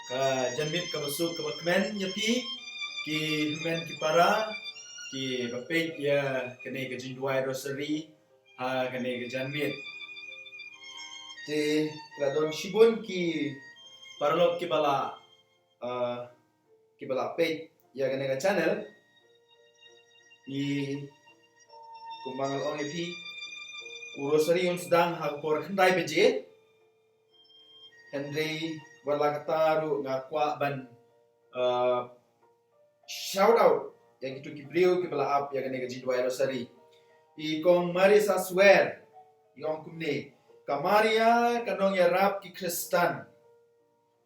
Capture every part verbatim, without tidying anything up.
Ka janmiet kaba suk kaba kmen ïa phi ki hynmen ki para kiba peit ïa kane ka jingduwai rosary ha kane ka janmiet. Te la don shibun ki paralok kiba la, ah, kiba la peit ïa kane ka channel. Ngi, kumba nga la ong ïa phi, u rosary un sdang ha ka por khyndai baje. Hynrei wat la katta ruh nga kwah ban, uh, shout out ïa kito ki briew kiba la ap ïa kane ka jingduwai rosary. I Kong Marisa Swer i ong kumne: Ka Maria ka nongïarap ki Khristan,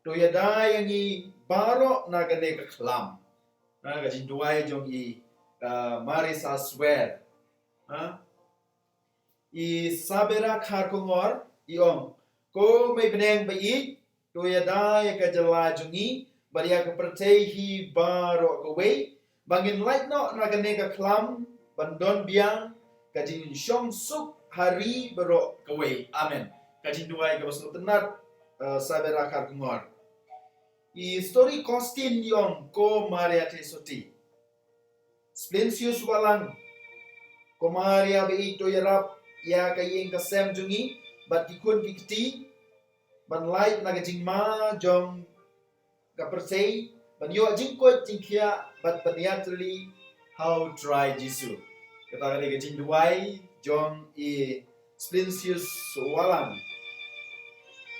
to ïada ïa ngi baroh na kane ka khlam. Na ka jingduwai jong i, uh, Marisa Swer. Ha? I Sabera Kharkongor i ong: Ko Mei Bneng ba ïeit, to ïada ïa ka jylla jong ngi bad ïa ka pyrthei hi baroh kawei, ba ngin lait noh na kane ka khlam ban don biang ka jingshong suk ha ri baroh kawei. Amen. Ka jingduwai kaba sngewtynnat, uh, Sabera Kharkongor. I Story Costin i ong: Ko Maria Theisotti, Splinsius Walang, Ko Maria ba ïeit, to ïarap ïa ka ïing ka sem jong ngi bad ki khun ki kti ban lait na ka jingma jong ka pyrthei, ban ïoh jingkoit jingkhiah bad ban ïatylli ha u Trai Jisu. Kata ka dei ka jingduwai jong i Splinsius Walang.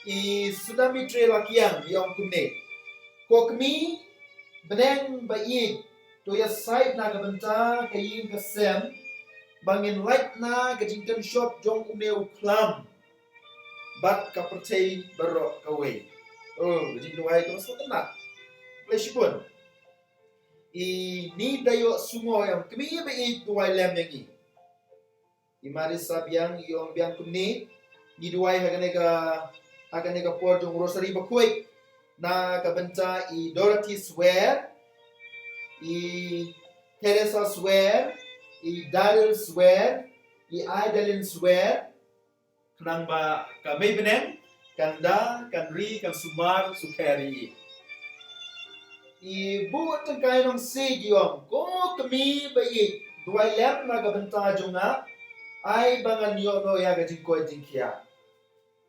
I Sudamitre Lakiang i ong kumne: Ko Kmie Bneng ba ïeit, to ïasaid na ka bynta ka ïing ka sem ba ngin lait na ka jingtynshop jong une u khlam bad ka pyrthei baroh kawei. Oh, ka jingduwai kaba sngewtynnat. Khublei shibun. I Ni Dayoh Sungo i ong: Kmie ba ïeit, duwai lem ïa ngi. I Marisa Biang i ong biang kumne: Ngi duwai ha kane ka, ha kane ka por jong rosary bakhuid na ka bynta i Dorothy Swer, i Teresa Swer, i Daryl Swer, i Idalin Swer, khnang ba ka Mei Bneng kan da, kan ri, kan sumar sukher ïa i. I Buh Tyngkai Nongsiej i ong: Ko Kmie ba ïeit, duwai lem na ka bynta jong nga, ai ba ngan ïoh noh ïa ka jingkoit jingkhiah.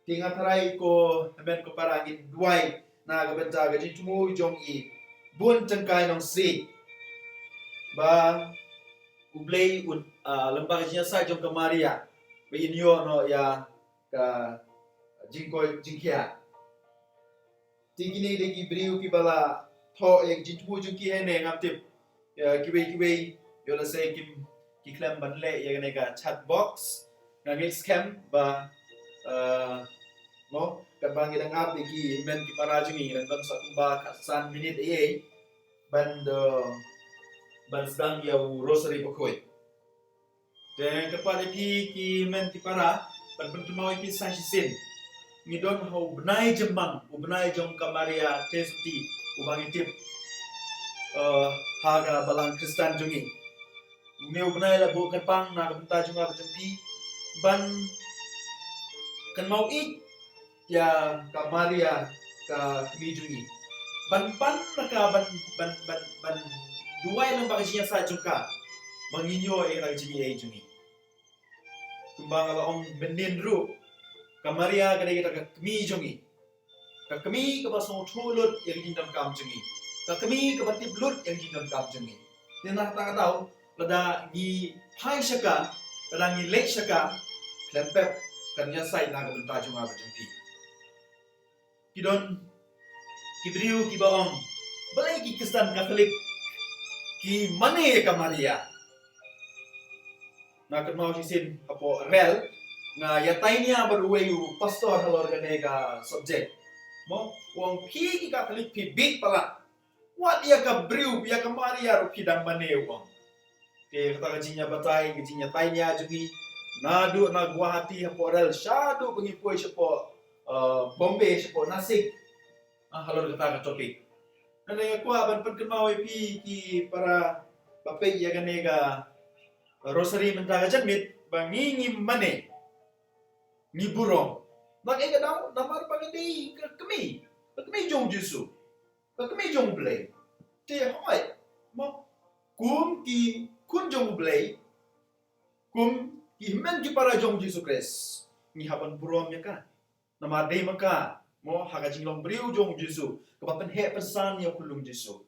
Te nga tharai ko hynmen ko para ngin duwai na ka bynta ka jingthmu jong i Buh Tyngkai Nongsiej, ba U Blei un, ah, lyngba ka jingïasaid jong ka Maria ba in ïoh noh ïa ka jingkoit jingkhiah. Te kine dei ki briew kiba la thoh ïa ka jingthmu jong ki hangne, ngam tip ïa kiwei kiwei, ïoh lehse kim, ki khlem ban leh ïa kane ka chat box. Nga ngeit skhem ba, eh, mo, katba ngi dang ap ïa ki hynmen ki para jong ngi, ngi dang don sa kumba khatsan minit ei ei ban, eh, ban sdang ïa u rosary bakhuid. Te kyrpad ïa phi ki hynmen ki para ban pynkynmaw ïa phi sa shisien. Ngi don ha u bnai Jymmang, u bnai jong ka Maria Theisotti, uba ngi tip, eh, ha ka balang Khristan jong ngi. Une u bnai la buh kyrpang na ka bynta jong nga bad jong phi ban kynmaw ïa ïa ka Maria, ka Kmie jong ngi, ban pan na ka, ban, ban, ban, ban duwai lyngba ka jingïasaid jong ka ba ngin ïoh ïa ka jingïeit jong ngi. Kumba nga la ong mynnin ruh, ka Maria ka dei kata ka Kmie jong ngi, ka Kmie kaba sngewthuh lut ïa ka jingdonkam jong ngi, ka Kmie kaba tip lut ïa ka jingdonkam jong ngi. Te na kata ka daw, lada ngi phai sha ka, lada ngi leit sha ka, khlem pep kan ïasaid na ka bynta jong nga bad jong phi. Ki don ki briew kiba ong, balei ki Khristan Katholik ki mane ïa ka Maria? Nga kynmaw shisien hapoh rel nga ïatainia bad uwei u pastor halor kane ka subject. Mo, u ong, phi ki Katholik phi bieit palat. Wat ïa ka briew, ïa ka Maria ruh phi dang mane, u ong. Te kata ka jingïabatai, ka jingïatainia jong ngi, naduh na Guwahati hapoh rel shaduh ba ngi poi shapoh, eh, Bombay, shapoh Nasik, ah, halor kata ka topic. Nga kwah ban pynkynmaw ïa phi ki para ba peit ïa kane ka rosary mynta ka janmiet ba ngi, ngi mane, ngi burom. Namar ka dei, namar ba ka dei ka Kmie, ka Kmie jong u Jisu. ka kmie jong U Blei. Te hooid, mo, kum ki khun jong U Blei, kum ki hynmen ki para jong Jisu Khrist, ngi hap ban burom ïa ka. Namar dei ma ka, mo, ha ka jinglong briew jong Jisu, kaba pynheh pynsan ïa u khyllung Jisu.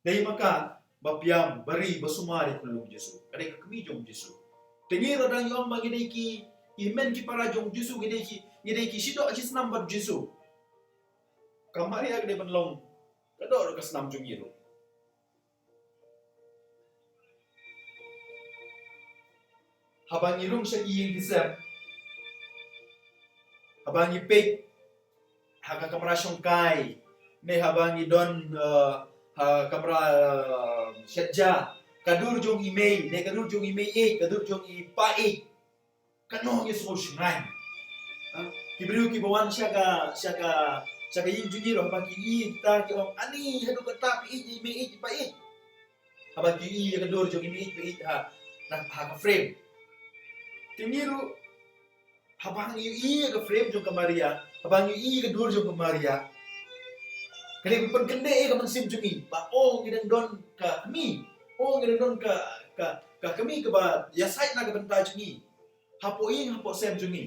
Dei ma ka ba piam, ba ri, ba sumar ïa u khyllung Jisu. Ka dei ka kmie jong Jisu. Te ngi ruh dang ong ba ngi dei ki, ki hynmen ki para jong Jisu, ngi dei ki, ngi dei ki shidoh shi snam bad Jisu. Ka Maria ka dei ban long ka doh ruh ka snam jong ngi ruh. Haba ngi rung sha ki ïing ki sem, haba ngi peit ha ka kamra shongkai, ne haba ngi don, eh, ha kamra, eh, shet ja, ka dur jong i mei, ne ka dur jong i mei ïeit, ka dur jong i pa ïeit, katno ngi sngewsngaiñ. Ha? Ki briew kiba wan sha ka, sha ka, sha ka ïing jong ngi ruh, haba ki ïohi ïa kita ki ong, ani, haduh katta phi ïeit ïa i mei ïeit, i pa ïeit. Haba ki ïohi ïa ka dur jong i mei ïeit, i pa ïeit ha, na, ha ka frame. Te ngi ruh, haba ngi ïohi ïa ka frame jong ka Maria, haba ngi ïohi ïa ka dur jong ka Maria, ka dei ban pynkyndeh ïa ka mynsiem jong ngi ba, oh, ngi dang don ka kmie, oh, ngi dang don ka, ka, ka kmie kaba ïasaid na ka bynta jong ngi. Hapoh ïing hapoh sem jong ngi.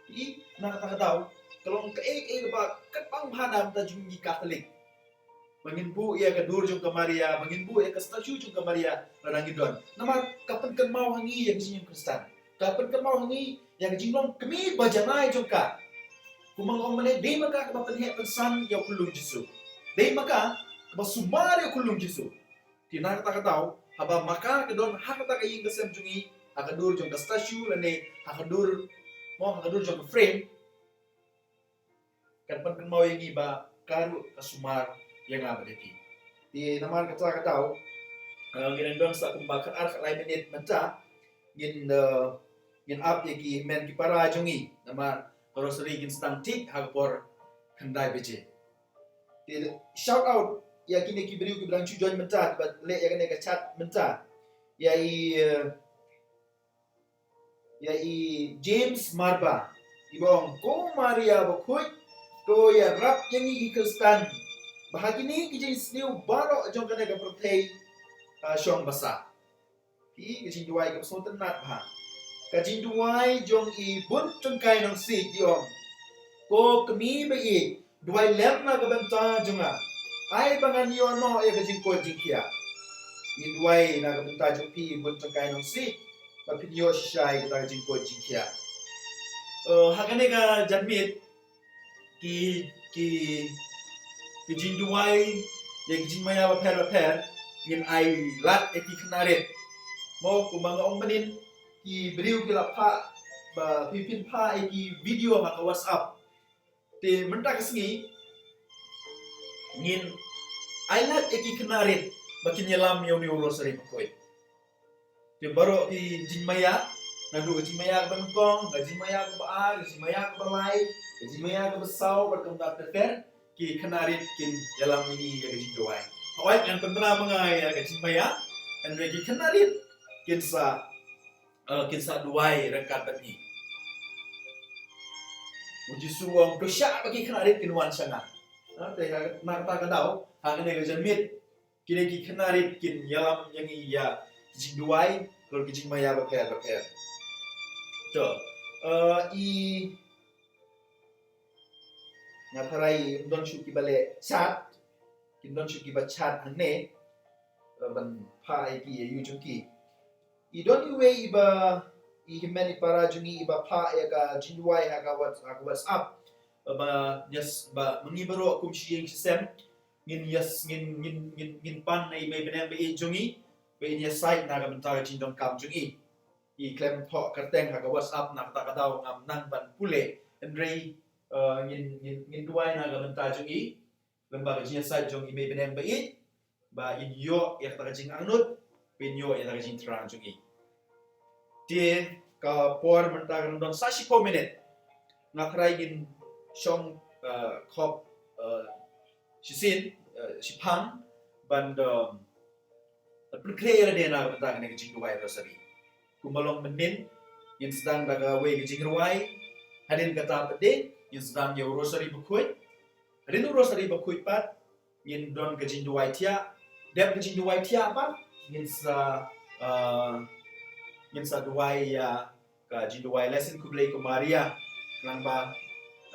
Ï, na kata ka daw, ka long kaei kaei kaba kyrpang bha na ka bynta jong ngi Katholik. Ba ngin buh ïa ka dur jong ka Maria, ba ngin buh ïa ka statue jong ka Maria, lada ngi don. Namar ka pynkynmaw ha ngi ïa ka jingim Khristan. Ka pynkynmaw ha ngi ïa ka jinglong kmie ba janai jong ka. Kumba nga ong mynne, dei ma ka kaba pynheh pynsan ïa u khyllung Jisu. Dei ma ka kaba sumar ïa u khyllung Jisu. Te na kata ka daw, haba ma ka ka don ha kata ka ïing ka sem jong ngi, ha ka dur jong ka statue lane ha ka dur, mo, ha ka dur jong ka frame, kan pynkynmaw ïa ngi ba ka ruh ka sumar ïa nga bad ïa phi. Te namar kata ka daw, eh, ngi dang don sa kumba khatar khatlai minit mynta, ngin, eh, ngin ap ïa ki hynmen ki para jong ngi, namar ka rosary kin sdang thik ha ka por khyndai baje. Te shout out ïa kine ki briew kiba dang shu join mynta, kiba leh ïa kane ka chat mynta. Ïa i, eh, ïa i James Marba, iba ong, ko Maria bakhuid, to ïarap ïa ngi ki Khristan ba ha kine ki jingsniew baroh jong kane ka pyrthei, ah, shong basa. Phi, ka jingduwai kaba sngewtynnat bha. Ka jingduwai jong i Bun Tyngkai Nongsiej i ong, ko kmie ba ïeit, duwai lem na ka bynta jong nga. Ai ba ngan ïoh noh ïa ka jingkoit jingkhiah. Ngin duwai na ka bynta jong phi Bun Tyngkai Nongsiej, ba phin ïoh shisha ïa kata ka jingkoit jingkhiah. Eh, ha kane ka janmiet, ki, ki, ki jingduwai ïa ki jingmaïa bapher bapher, ngin ai lad ïa ki khynnah rit. Mo, kumba nga ong mynnin, ki briew ki la phah, ba phi phin phah ïa ki video ha ka WhatsApp. Te mynta ka sngi ngin ai lad ïa ki khynnah rit ba kin ïalam ïa une u rosary bakhuid. Te baroh ki jingmaïa, naduh ka jingmaïa kaba nyngkong, ka jingmaïa kaba ar, ka jingmaïa kaba lai, ka jingmaïa kaba saw, bad kumta ter ter, ki khynnah rit kin ïalam ïa ngi ïa ka jingduwai. Hooid, ngan pynbna ma nga ïa ka jingmaïa, hynrei ki khynnah rit kin sa, eh, kin sa duwai ryngkat bad ngi. U Jisu u ong, to shah ba ki khynnah rit kin wan sha nga. Na, te ha, na kata ka daw, ha kane ka janmiet, kine ki khynnah rit kin ïalam ïa ngi ïa ki jingduwai, halor ki jingmaïa bapher bapher. To, eh, i, nga tharai ym don shuh kiba leh chat, kim don shuh kiba chat hangne, eh, ban phah ïa ki ïa u jong ki. I don iwei iba, i hynmen i para jong ngi iba phah ïa ka jingduwai ha ka Whats-, ha ka WhatsApp. Ba, yes, ba, ma ngi baroh kum shi ïing shi sem, ngin, yes, ngin, ngin, ngin, ngin pan na i mei bneng ba ïeit jong ngi, ba in ïasaid na ka bynta ka jingdonkam jong ngi. I khlem thoh kyrteng ha ka WhatsApp, na kata ka daw ngam nang ban pule. Hynrei, eh, ngin, ngin, ngin duwai na ka bynta jong ngi, lyngba ka jingïasaid jong i mei bneng ba ïeit, ba in ïoh ïa kata ka jingangnud, ba in ïoh ïa kata ka jingthrang jong i. Te ka por mynta ka dang don sa shiphew minit. Nga tharai ngin shong, eh, khop, eh, shisien, eh, shiphang, ban, eh, ban pynkhreh ïa lade na ka bynta kane ka jingduwai rosary. Kumba long mynnin, ngin sdang da kawei ka jingrwai, hadien kata pat de, ngin sdang ïa u rosary bakhuid, hadien u rosary bakhuid pat, ngin don ka jingduwai thiah. Dep ka jingduwai thiah pat, ngin sa, uh, ngin sa duwai ïa ka jingduwai Lesson Khublei ka Maria, khnang ba,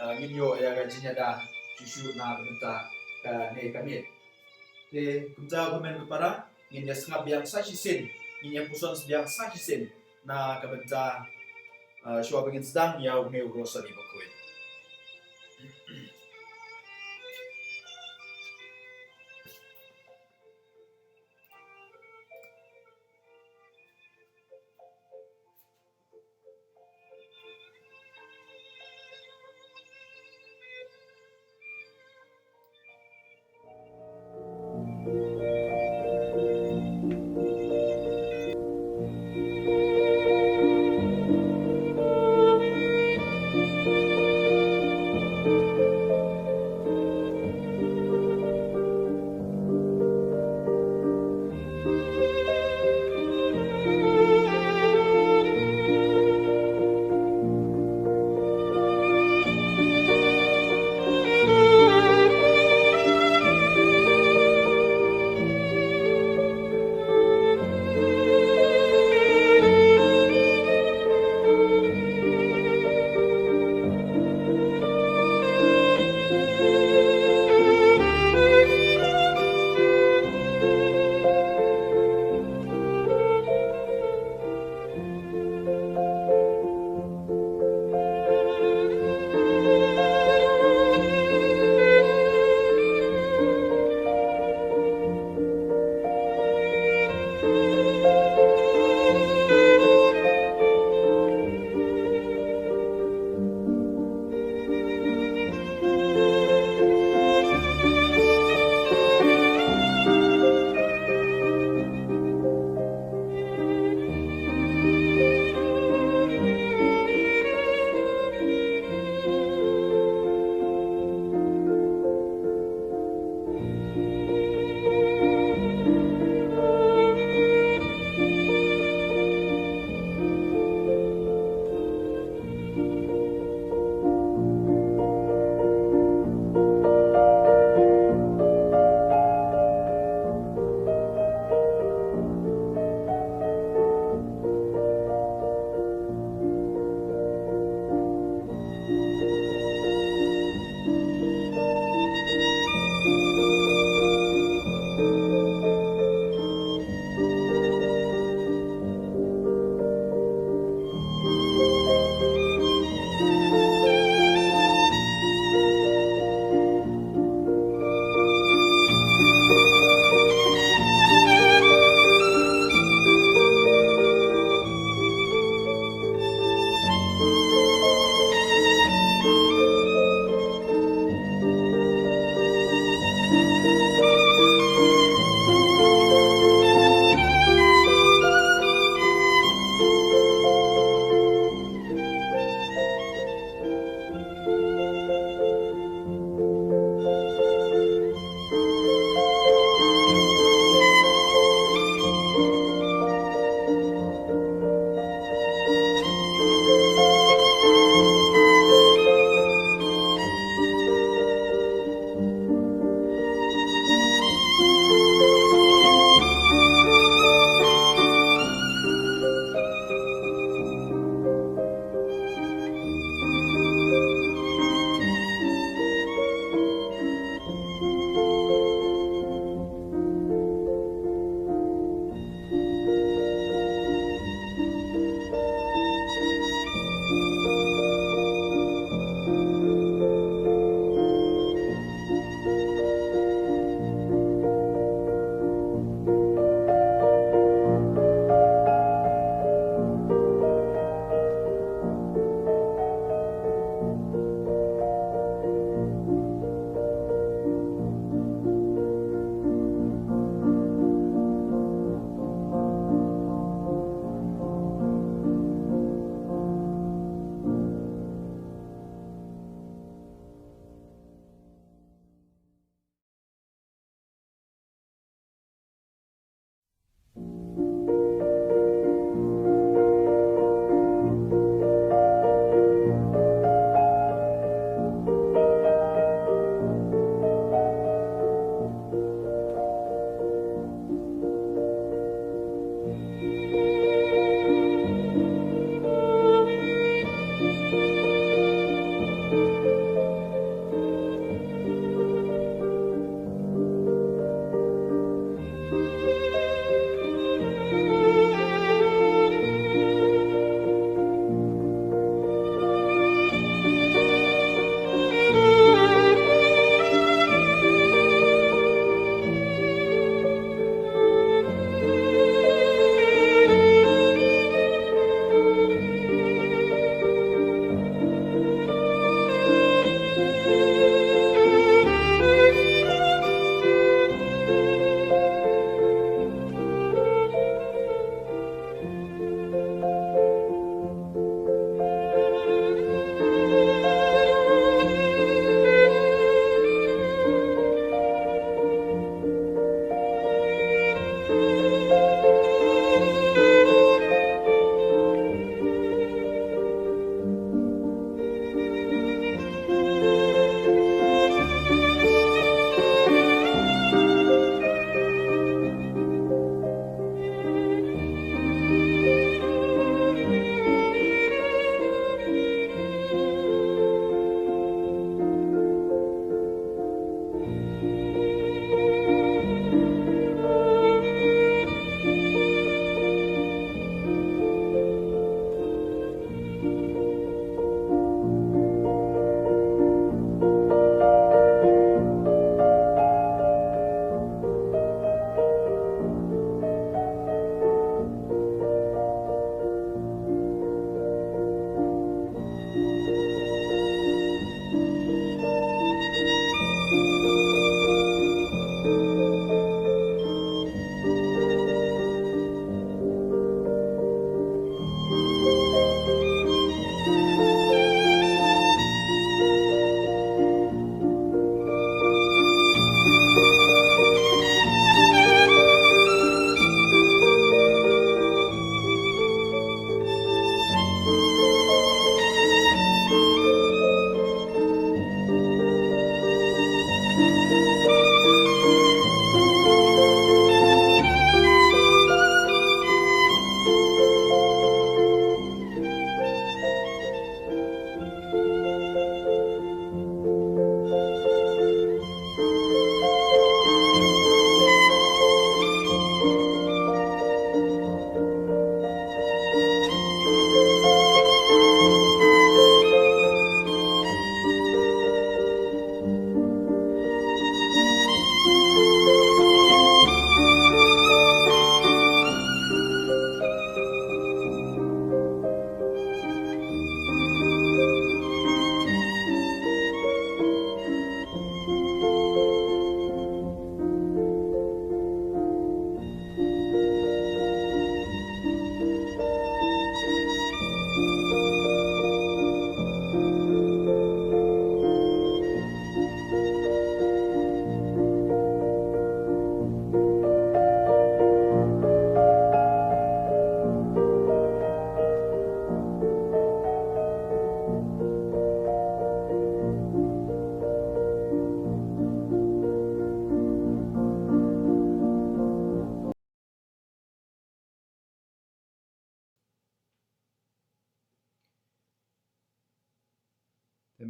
uh, ngin ïoh ïa ka jingïada shuh shuh na ka bynta kane ka miet. Te kumta kumne ko para, ngin ïa sngap biang sa shisien, ngin ïa puson biang sa shisien na ka bynta, uh, shuwa ba ngin sdang ïa une u Rosary bakhuid.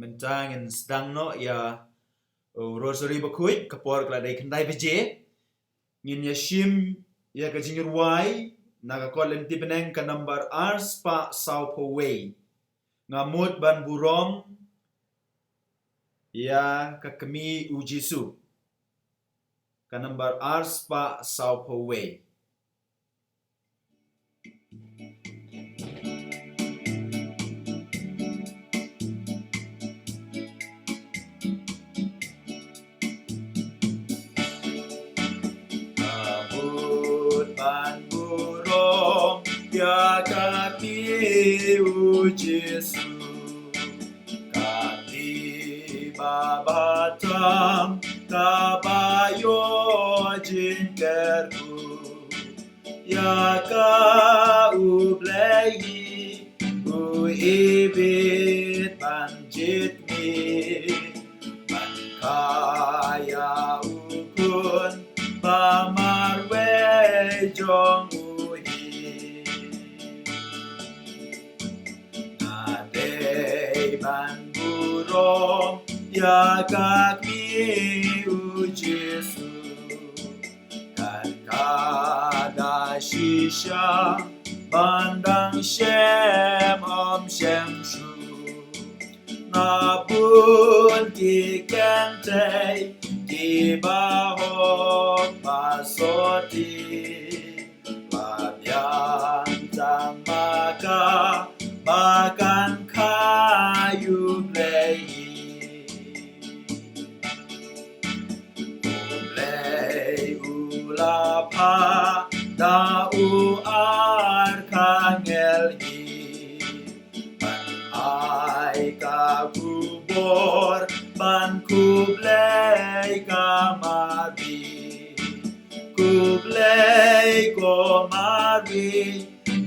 Mynta ngin sdang noh ïa u Rosary bakhuid, ka por ka la dei khyndai baje. Ngin ïa shim ïa ka jingrwai na ka kot lynti bneng ka nambar ar spah saw phew wei. Nga mut ban burom ïa ka kmie u Jisu. Ka nambar ar spah saw phew wei. Nga mut ban burom ïa ka kmie u Jisu. Ka kmie ba batam kaba ïoh jingkyrkhu. Ïa ka U Blei u ibit ban jied ngi, ban kha ïa u Khun ba marwei jong u hi. Nga dei ban burom ïa ka kmie u Jisu. Kan ka da shisha ban dang shem ym shem shuh. Na bun ki kynthei kiba hok ba soti, ba biang tang ma ka ba kan kha ïa U Blei. U Blei u la phah da u Archangel hi ban ai ka khubor ban khublei ka Mari. Khublei ko Mari,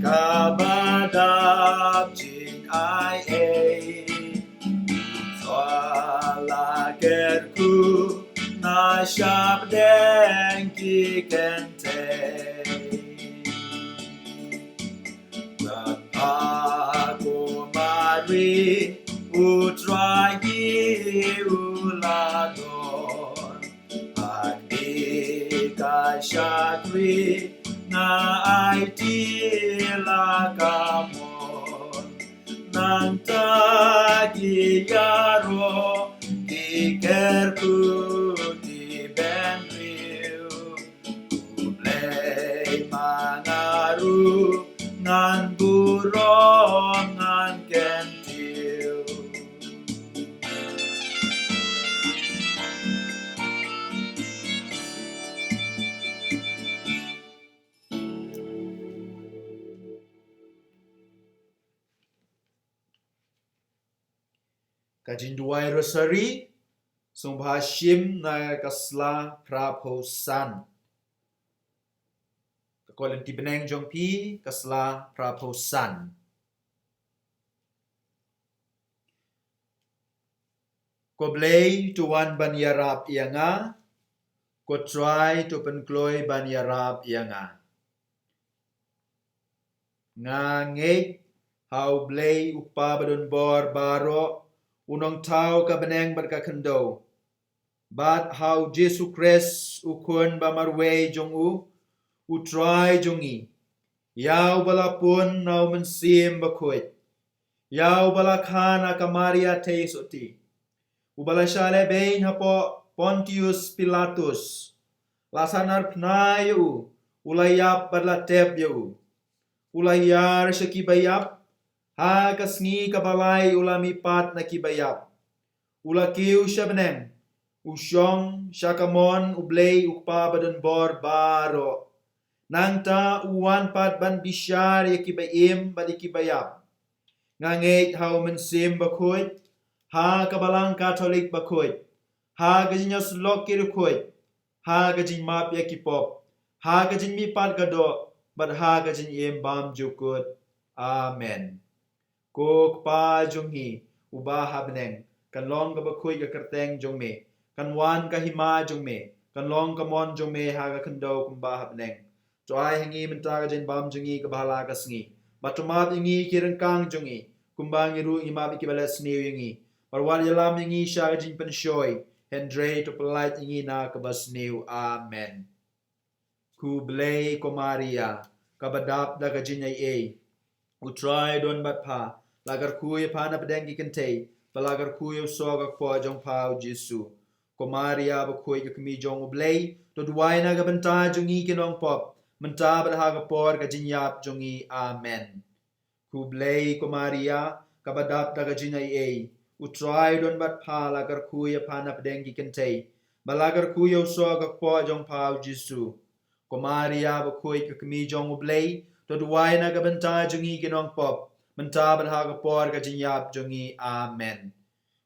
kaba dap jingai ei. Shuwa la kyrkhu na shapdeng ki kynthei. Bad ha ko Mari, U Trai hi u la don. Ha kane ka shakri nga aiti la ka mon. Nangta ki ïaroh ki kyrkhu ki bynriew. U Blei ma nga ruh ngan burom ngan kyntiew. Ka jingduwai Rosary, sngewbha shim na ka sla phra phew san. Ka kot lynti bneng jong phi, ka sla phra phew san. Ko Blei to wan ban ïarap ïa nga, ko Trai to pynkloi ban ïarap ïa nga. Nga ngeit ha U Blei U Kpa badonbor baroh, U Nongthaw ka bneng bad ka khyndew. Bad ha U Jisu Khrist U Khun ba marwei jong U, U Trai jong ngi. Ïa uba la pun na U Mynsiem Bakhuid. Ïa uba la kha na ka Maria Theisotti. Uba la shah lehbeiñ hapoh Pontius Pilatus. La sahnarphna ïa u, u la ïap bad la tep ïa u. U la hiar sha kiba ïap, ha ka sngi kaba lai u la mihpat na kiba ïap. U la kiew sha bneng, u shong sha ka mon U Blei U Kpa badonbor baroh. Nangta u wan pat ban bishar ïa kiba im bad ïa kiba ïap. Nga ngeit ha U Mynsiem Bakhuid, ha ka Balang Katholik bakhuid, ha ka jingïasyllok ki riewkhuid, ha ka jingmap ïa ki pop, ha ka jingmihpat ka doh, bad ha ka jingim bymjukut. Amen. Ko Kpa jong ngi, uba ha bneng, kan long kaba khuid ka kyrteng jong me, kan wan ka hima jong me, kan long ka mon jong me ha ka khyndew kumba ha bneng. To ai ha ngi mynta ka jingbam jong ngi kaba ha la ka sngi. Bad to map ïa ngi ki ryngkang jong ngi, kumba ngi ruh ngi map ïa kiba leh sniew ïa ngi. Bad wat ïalam ïa ngi sha ka jingpynshoi, hynrei to pyllait ïa ngi na kaba sniew. Amen. Khublei ko Maria, kaba dap da ka jingaiei. U Trai u don bad pha, la kyrkhu ïa pha na pdeng ki kynthei, bad la kyrkhu ïa u soh ka kpoh jong pha u Jisu. Ko Maria bakhuid, ka kmie jong U Blei, to duwai na ka bynta jong ngi ki nongpop, mynta bad ha ka por ka jingïap jong ngi. Amen. Khublei ko Maria, kaba dap da ka jingaiei. U Trai u don bad pha, la kyrkhu ïa pha na pdeng ki kynthei, bad la kyrkhu ïa u soh ka kpoh jong pha u Jisu. Ko Maria bakhuid, ka kmie jong U Blei, to duwai na ka bynta jong ngi ki nongpop, mynta bad ha ka por ka jingïap jong ngi. Amen.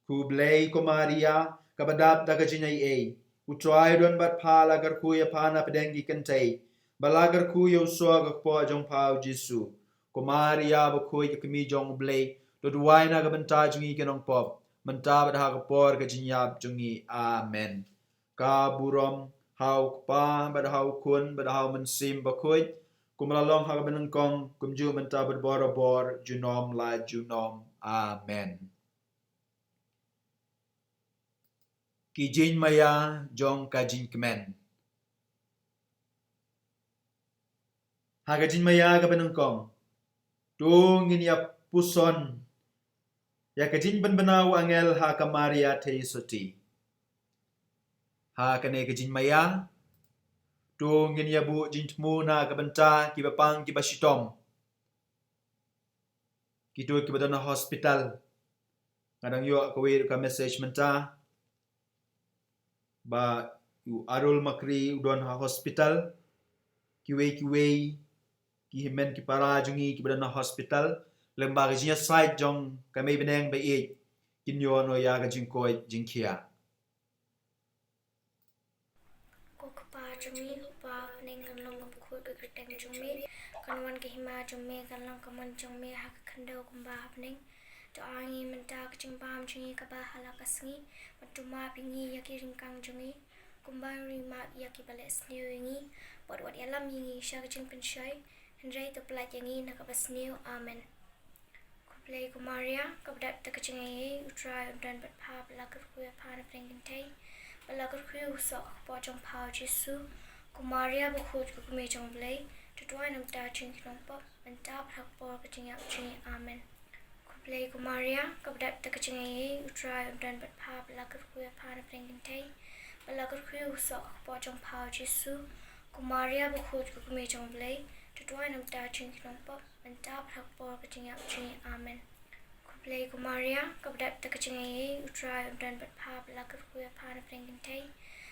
Khublei ko Maria, kaba dap da ka jingaiei. U Trai u don bad pha, la kyrkhu ïa pha na pdeng ki kynthei, bad la kyrkhu ïa u soh ka kpoh jong pha u Jisu. Ko Maria bakhuid, ka kmie jong U Blei, to duwai na ka bynta jong ngi ki nongpop, mynta bad ha ka por ka jingïap jong ngi. Amen. Ka burom ha U Kpa, bad ha U Khun, bad ha U Mynsiem Bakhuid, kum la long ha kaba nyngkong, kumjuh mynta bad barabor, junom la junom. Amen. Ki jingmaïa jong ka jingkmen. Ha ka jingmaïa kaba nyngkong, to ngin ïa puson ïa ka jingpynbna u angel ha ka Maria Theisotti. Ha kane ka jingmaïa, to ngin ïa buh jingthmu na ka bynta kiba pang kiba shitom, kito kiba don ha hospital. Nga dang ïoh kawei ka message mynta ba u Arul Makri u don ha hospital. Kiwei kiwei ki hynmen ki para jong ngi kiba don ha hospital, lyngba ka jingïasaid jong ka Mei Bneng ba ïeit, kin ïoh noh ïa ka jingkoit jingkhiah. Ko Kpa jong ngi uba ha bneng, kan long ka bakhuid ka kyrteng jong me, kan wan ka hima jong me, kan long ka mon jong me ha ka khyndew kumba ha bneng. To ai ngi mynta ka jingbam jong ngi kaba ha la ka sngi, bad to map ïa ngi ïa ki ryngkang jong ngi, kumba ngi map ïa kiba leh sniew ïa ngi, bad wat ïalam ïa ngi sha ka jingpynshoi, hynrei to pyllait ïa ngi na kaba sniew. Amen. Khublei ko Maria, kaba dap da ka jingaiei, U Trai u don bad pha, bad la kyrkhu ïa pha na pdeng ki kynthei, bad la kyrkhu ïa u soh ka kpoh jong pha u Jisu. Ko Maria bakhuid, ka kmie jong U Blei, to duwai na ka bynta jong ngi ki nongpop, mynta bad ha ka por ka jingïap jong ngi. Amen. Khublei ko Maria, kaba dap da ka jingaiei, U Trai u don bad pha, bad la kyrkhu ïa pha na pdeng ki kynthei, bad la kyrkhu ïa u soh ka kpoh jong pha u Jisu. Ko Maria bakhuid, ka kmie jong U Blei, to duwai na ka bynta jong ngi ki nongpop, mynta bad ha ka por ka jingïap jong ngi. Amen. Khublei ko Maria, kaba dap da ka jingaiei, U Trai u don bad pha, bad la kyrkhu ïa pha na pdeng ki kynthei,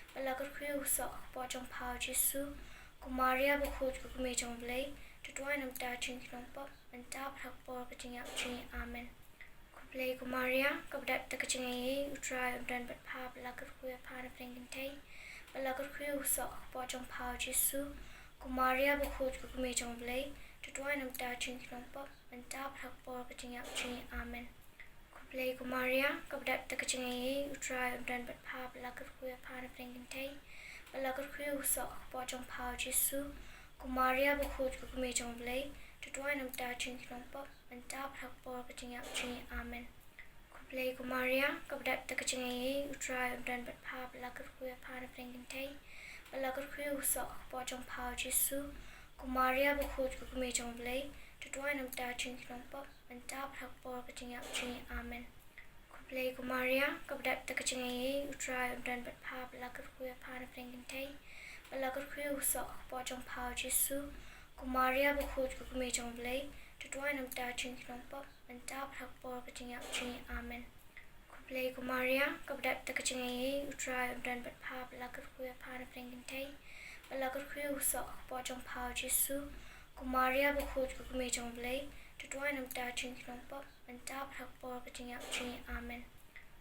bad la kyrkhu ïa u soh ka kpoh jong pha u Jisu. Ko Maria bakhuid, ka kmie jong U Blei, to duwai na ka bynta jong ngi ki nongpop, mynta bad ha ka por ka jingïap jong ngi. Amen. Khublei ko Maria, kaba dap da ka jingaiei, U Trai u don bad pha, bad la kyrkhu ïa pha na pdeng ki kynthei, bad la kyrkhu ïa u soh ka kpoh jong pha u Jisu. Ko Maria bakhuid, ka kmie jong U Blei, to duwai na ka bynta jong ngi ki nongpop, mynta bad ha ka por ka jingïap jong ngi. Amen. Khublei ko Maria, kaba dap da ka jingaiei, U Trai u don bad pha, bad la kyrkhu ïa pha na pdeng ki kynthei, bad la kyrkhu ïa u soh ka kpoh jong pha u Jisu. Ko Maria bakhuid, ka kmie jong U Blei, to duwai na ka bynta jong ngi ki nongpop, mynta bad ha ka por ka jingïap jong ngi. Amen. Khublei ko Maria, kaba dap da ka jingaiei, U Trai u don bad pha, bad la kyrkhu ïa pha na pdeng ki kynthei, bad la kyrkhu ïa u soh ka kpoh jong pha u Jisu. Ko Maria bakhuid, ka kmie jong U Blei, to duwai na ka bynta jong ngi ki nongpop, mynta bad ha ka por ka jingïap jong ngi. Amen. Khublei ko Maria, kaba dap da ka jingaiei, U Trai u don bad pha, bad la kyrkhu ïa pha na pdeng ki kynthei, bad la kyrkhu ïa u soh ka kpoh jong pha u Jisu. Ko Maria bakhuid, ka kmie jong U Blei, to duwai na ka bynta jong ngi ki nongpop, mynta bad ha ka por ka jingïap jong ngi. Amen. Khublei ko Maria, kaba dap da ka jingaiei, U Trai u don bad pha, bad la kyrkhu ïa pha na pdeng ki kynthei, bad la kyrkhu ïa u soh ka kpoh jong pha u Jisu. Ko Maria bakhuid, ka kmie jong U Blei, to duwai na ka bynta jong ngi ki nongpop, mynta bad ha ka por ka jingïap jong ngi. Amen.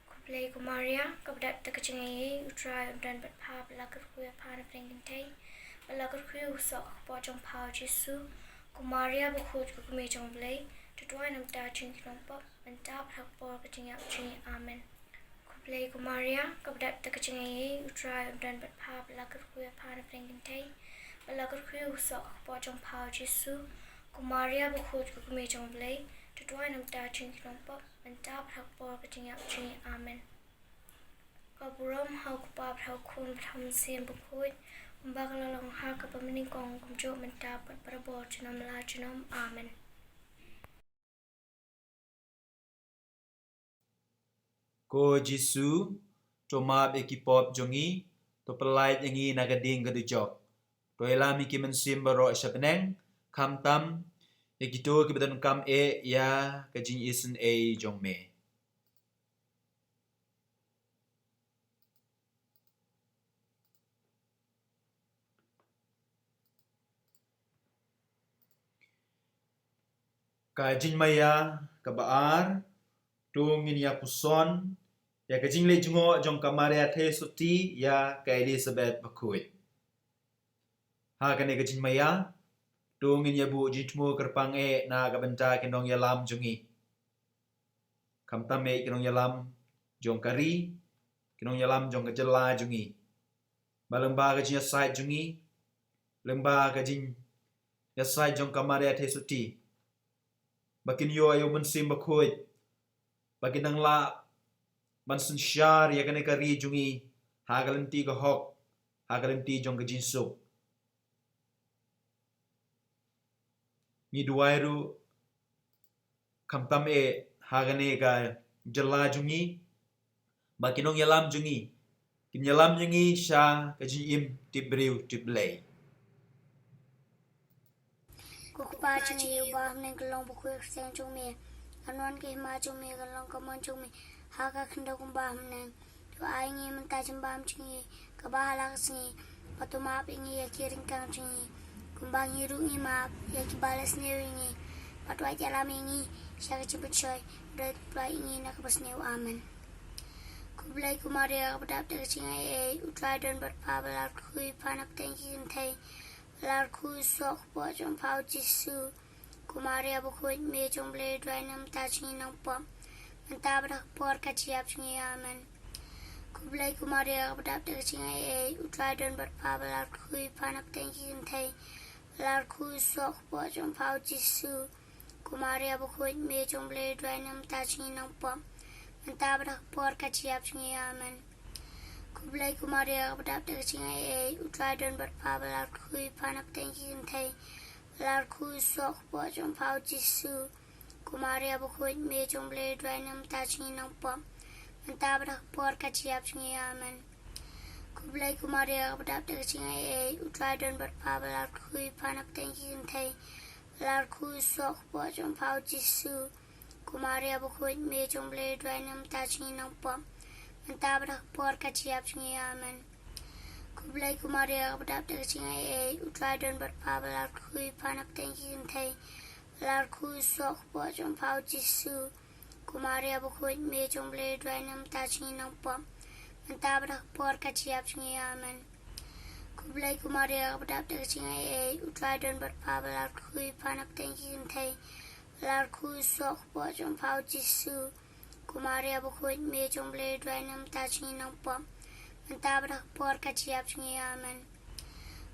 Khublei ko Maria, kaba dap da ka jingaiei, U Trai u don bad pha, bad la kyrkhu ïa pha na pdeng ki kynthei, bad la kyrkhu ïa u soh ka kpoh jong pha u Jisu. Ko Maria bakhuid, ka kmie jong U Blei, to duwai na ka bynta jong ngi ki nongpop, mynta bad ha ka por ka jingïap jong ngi. Amen. Khublei ko Maria, kaba dap da ka jingaiei, U Trai u don bad pha, bad la kyrkhu ïa pha na pdeng ki kynthei, bad la kyrkhu ïa u soh ka kpoh jong pha u Jisu. Ko Maria bakhuid, ka kmie jong U Blei, To duwai namar jong ngi ki nongpop, mynta bad ha ka por ka jingïap jong ngi. Amen. Ka burom ha u Kpa bad ha u Khun bad ha u Mynsiem Bakhuid, kumba ka la long ha kaba mynnyngkong, kumjuh mynta bad barabor junom la junom. Amen. Ko Jisu, to map ïa ki pop jong ngi, to pyllait ïa ngi na ka ding ka dujok. To ïalam ïa ki mynsiem baroh sha bneng, khamtam ïa kito kiba donkam eh ïa ka jingisynei jong me. Ka jingmaïa kaba ar, to ngin ïa puson ïa ka jingleit jngoh jong ka Maria Theisotti ïa ka Elizabeth Bakhuid. Ha kane ka jingmaïa, to ngin ïa buh jingthmu kyrpang eh na ka bynta ki nongïalam jong ngi. Khamtam eh ki nongïalam jong ka ri, ki nongïalam jong ka jylla jong ngi. Ba lyngba ka jingïasaid jong ngi, lyngba ka jingïasaid jong ka Maria Theisotti, ba kin ïoh ïa u Mynsiem Bakhuid, ba kin nang lah ban synshar ïa kane ka ri jong ngi ha ka lynti ka hok, ha ka lynti jong ka jingsuk. Ngi duwai ruh khamtam eh ha kane ka jylla jong ngi, ba ki nongïalam jong ngi kin ïalam ïa ngi sha ka jingim tip briew tip Blei. Ko Kpa jong ngi uba ha bneng, ka long bakhuid ka kyrteng jong me. Kan wan ka hima jong me, kan long ka mon jong me ha ka khyndew kumba ha bneng. To ai ngi mynta ka jingbam jong ngi kaba ha la ka sngi, bad to map ïa ngi ïa ki ryngkang jong ngi, kumba ngi ruh ngi map ïa kiba la sniew ïa ngi. Bad wat ïalam ïa ngi sha ka jingpynshoi, hynrei to pynlait ïa ngi na kaba sniew. Amen. Khublei ko Maria, kaba dap da ka jingaiei, U Trai u don bad pha, ba la kyrkhu ïa pha na pdeng ki kynthei, ba la kyrkhu ïa u soh kpoh jong pha U Jisu. Ko Maria bakhuid, Mei jong U Blei, duwai na ka bynta jong ngi nongpop, mynta bad ha ka por ka jingïap jong ngi. Amen. Khublei ko Maria, kaba dap da ka jingaiei, U Trai u don bad pha, ba la kyrkhu ïa pha na pdeng ki kynthei, ba la kyrkhu ïa u soh kpoh jong pha U Jisu. Ko Maria bakhuid, Mei jong U Blei, duwai na ka bynta jong ngi nongpop, mynta bad ha ka por ka jingïap jong ngi. Amen. Khublei ko Maria, kaba dap da ka jingaiei, U Trai u don bad pha, ba la kyrkhu ïa pha na pdeng ki kynthei, ba la kyrkhu ïa u soh kpoh jong pha U Jisu. Ko Maria bakhuid, Mei jong U Blei, duwai na ka bynta jong ngi nongpop, mynta bad ha ka por ka jingïap jong ngi. Amen. Khublei ko Maria, kaba dap da ka jingaiei, U Trai u don bad pha, ba la kyrkhu ïa pha na pdeng ki kynthei, ba la kyrkhu ïa u soh kpoh jong pha U Jisu. Ko Maria bakhuid, Mei jong U Blei, duwai na ka bynta jong ngi nongpop, mynta bad ha ka por ka jingïap jong ngi. Amen. Khublei ko Maria, kaba dap da ka jingaiei, U Trai u don bad pha, ba la kyrkhu ïa pha na pdeng ki kynthei, ba la kyrkhu ïa u soh kpoh jong pha U Jisu. Ko Maria bakhuid, Mei jong U Blei, duwai na ka bynta jong ngi nongpop, mynta bad ha ka por ka jingïap jong ngi. Amen. Khublei ko Maria, kaba dap da ka jingaiei, U Trai u don bad pha, ba la kyrkhu ïa pha na pdeng ki kynthei, ba la kyrkhu ïa u soh kpoh jong pha U Jisu. Ko Maria bakhuid, Mei jong U Blei, duwai na ka bynta jong ngi nongpop, mynta bad ha ka por ka jingïap jong ngi. Amen.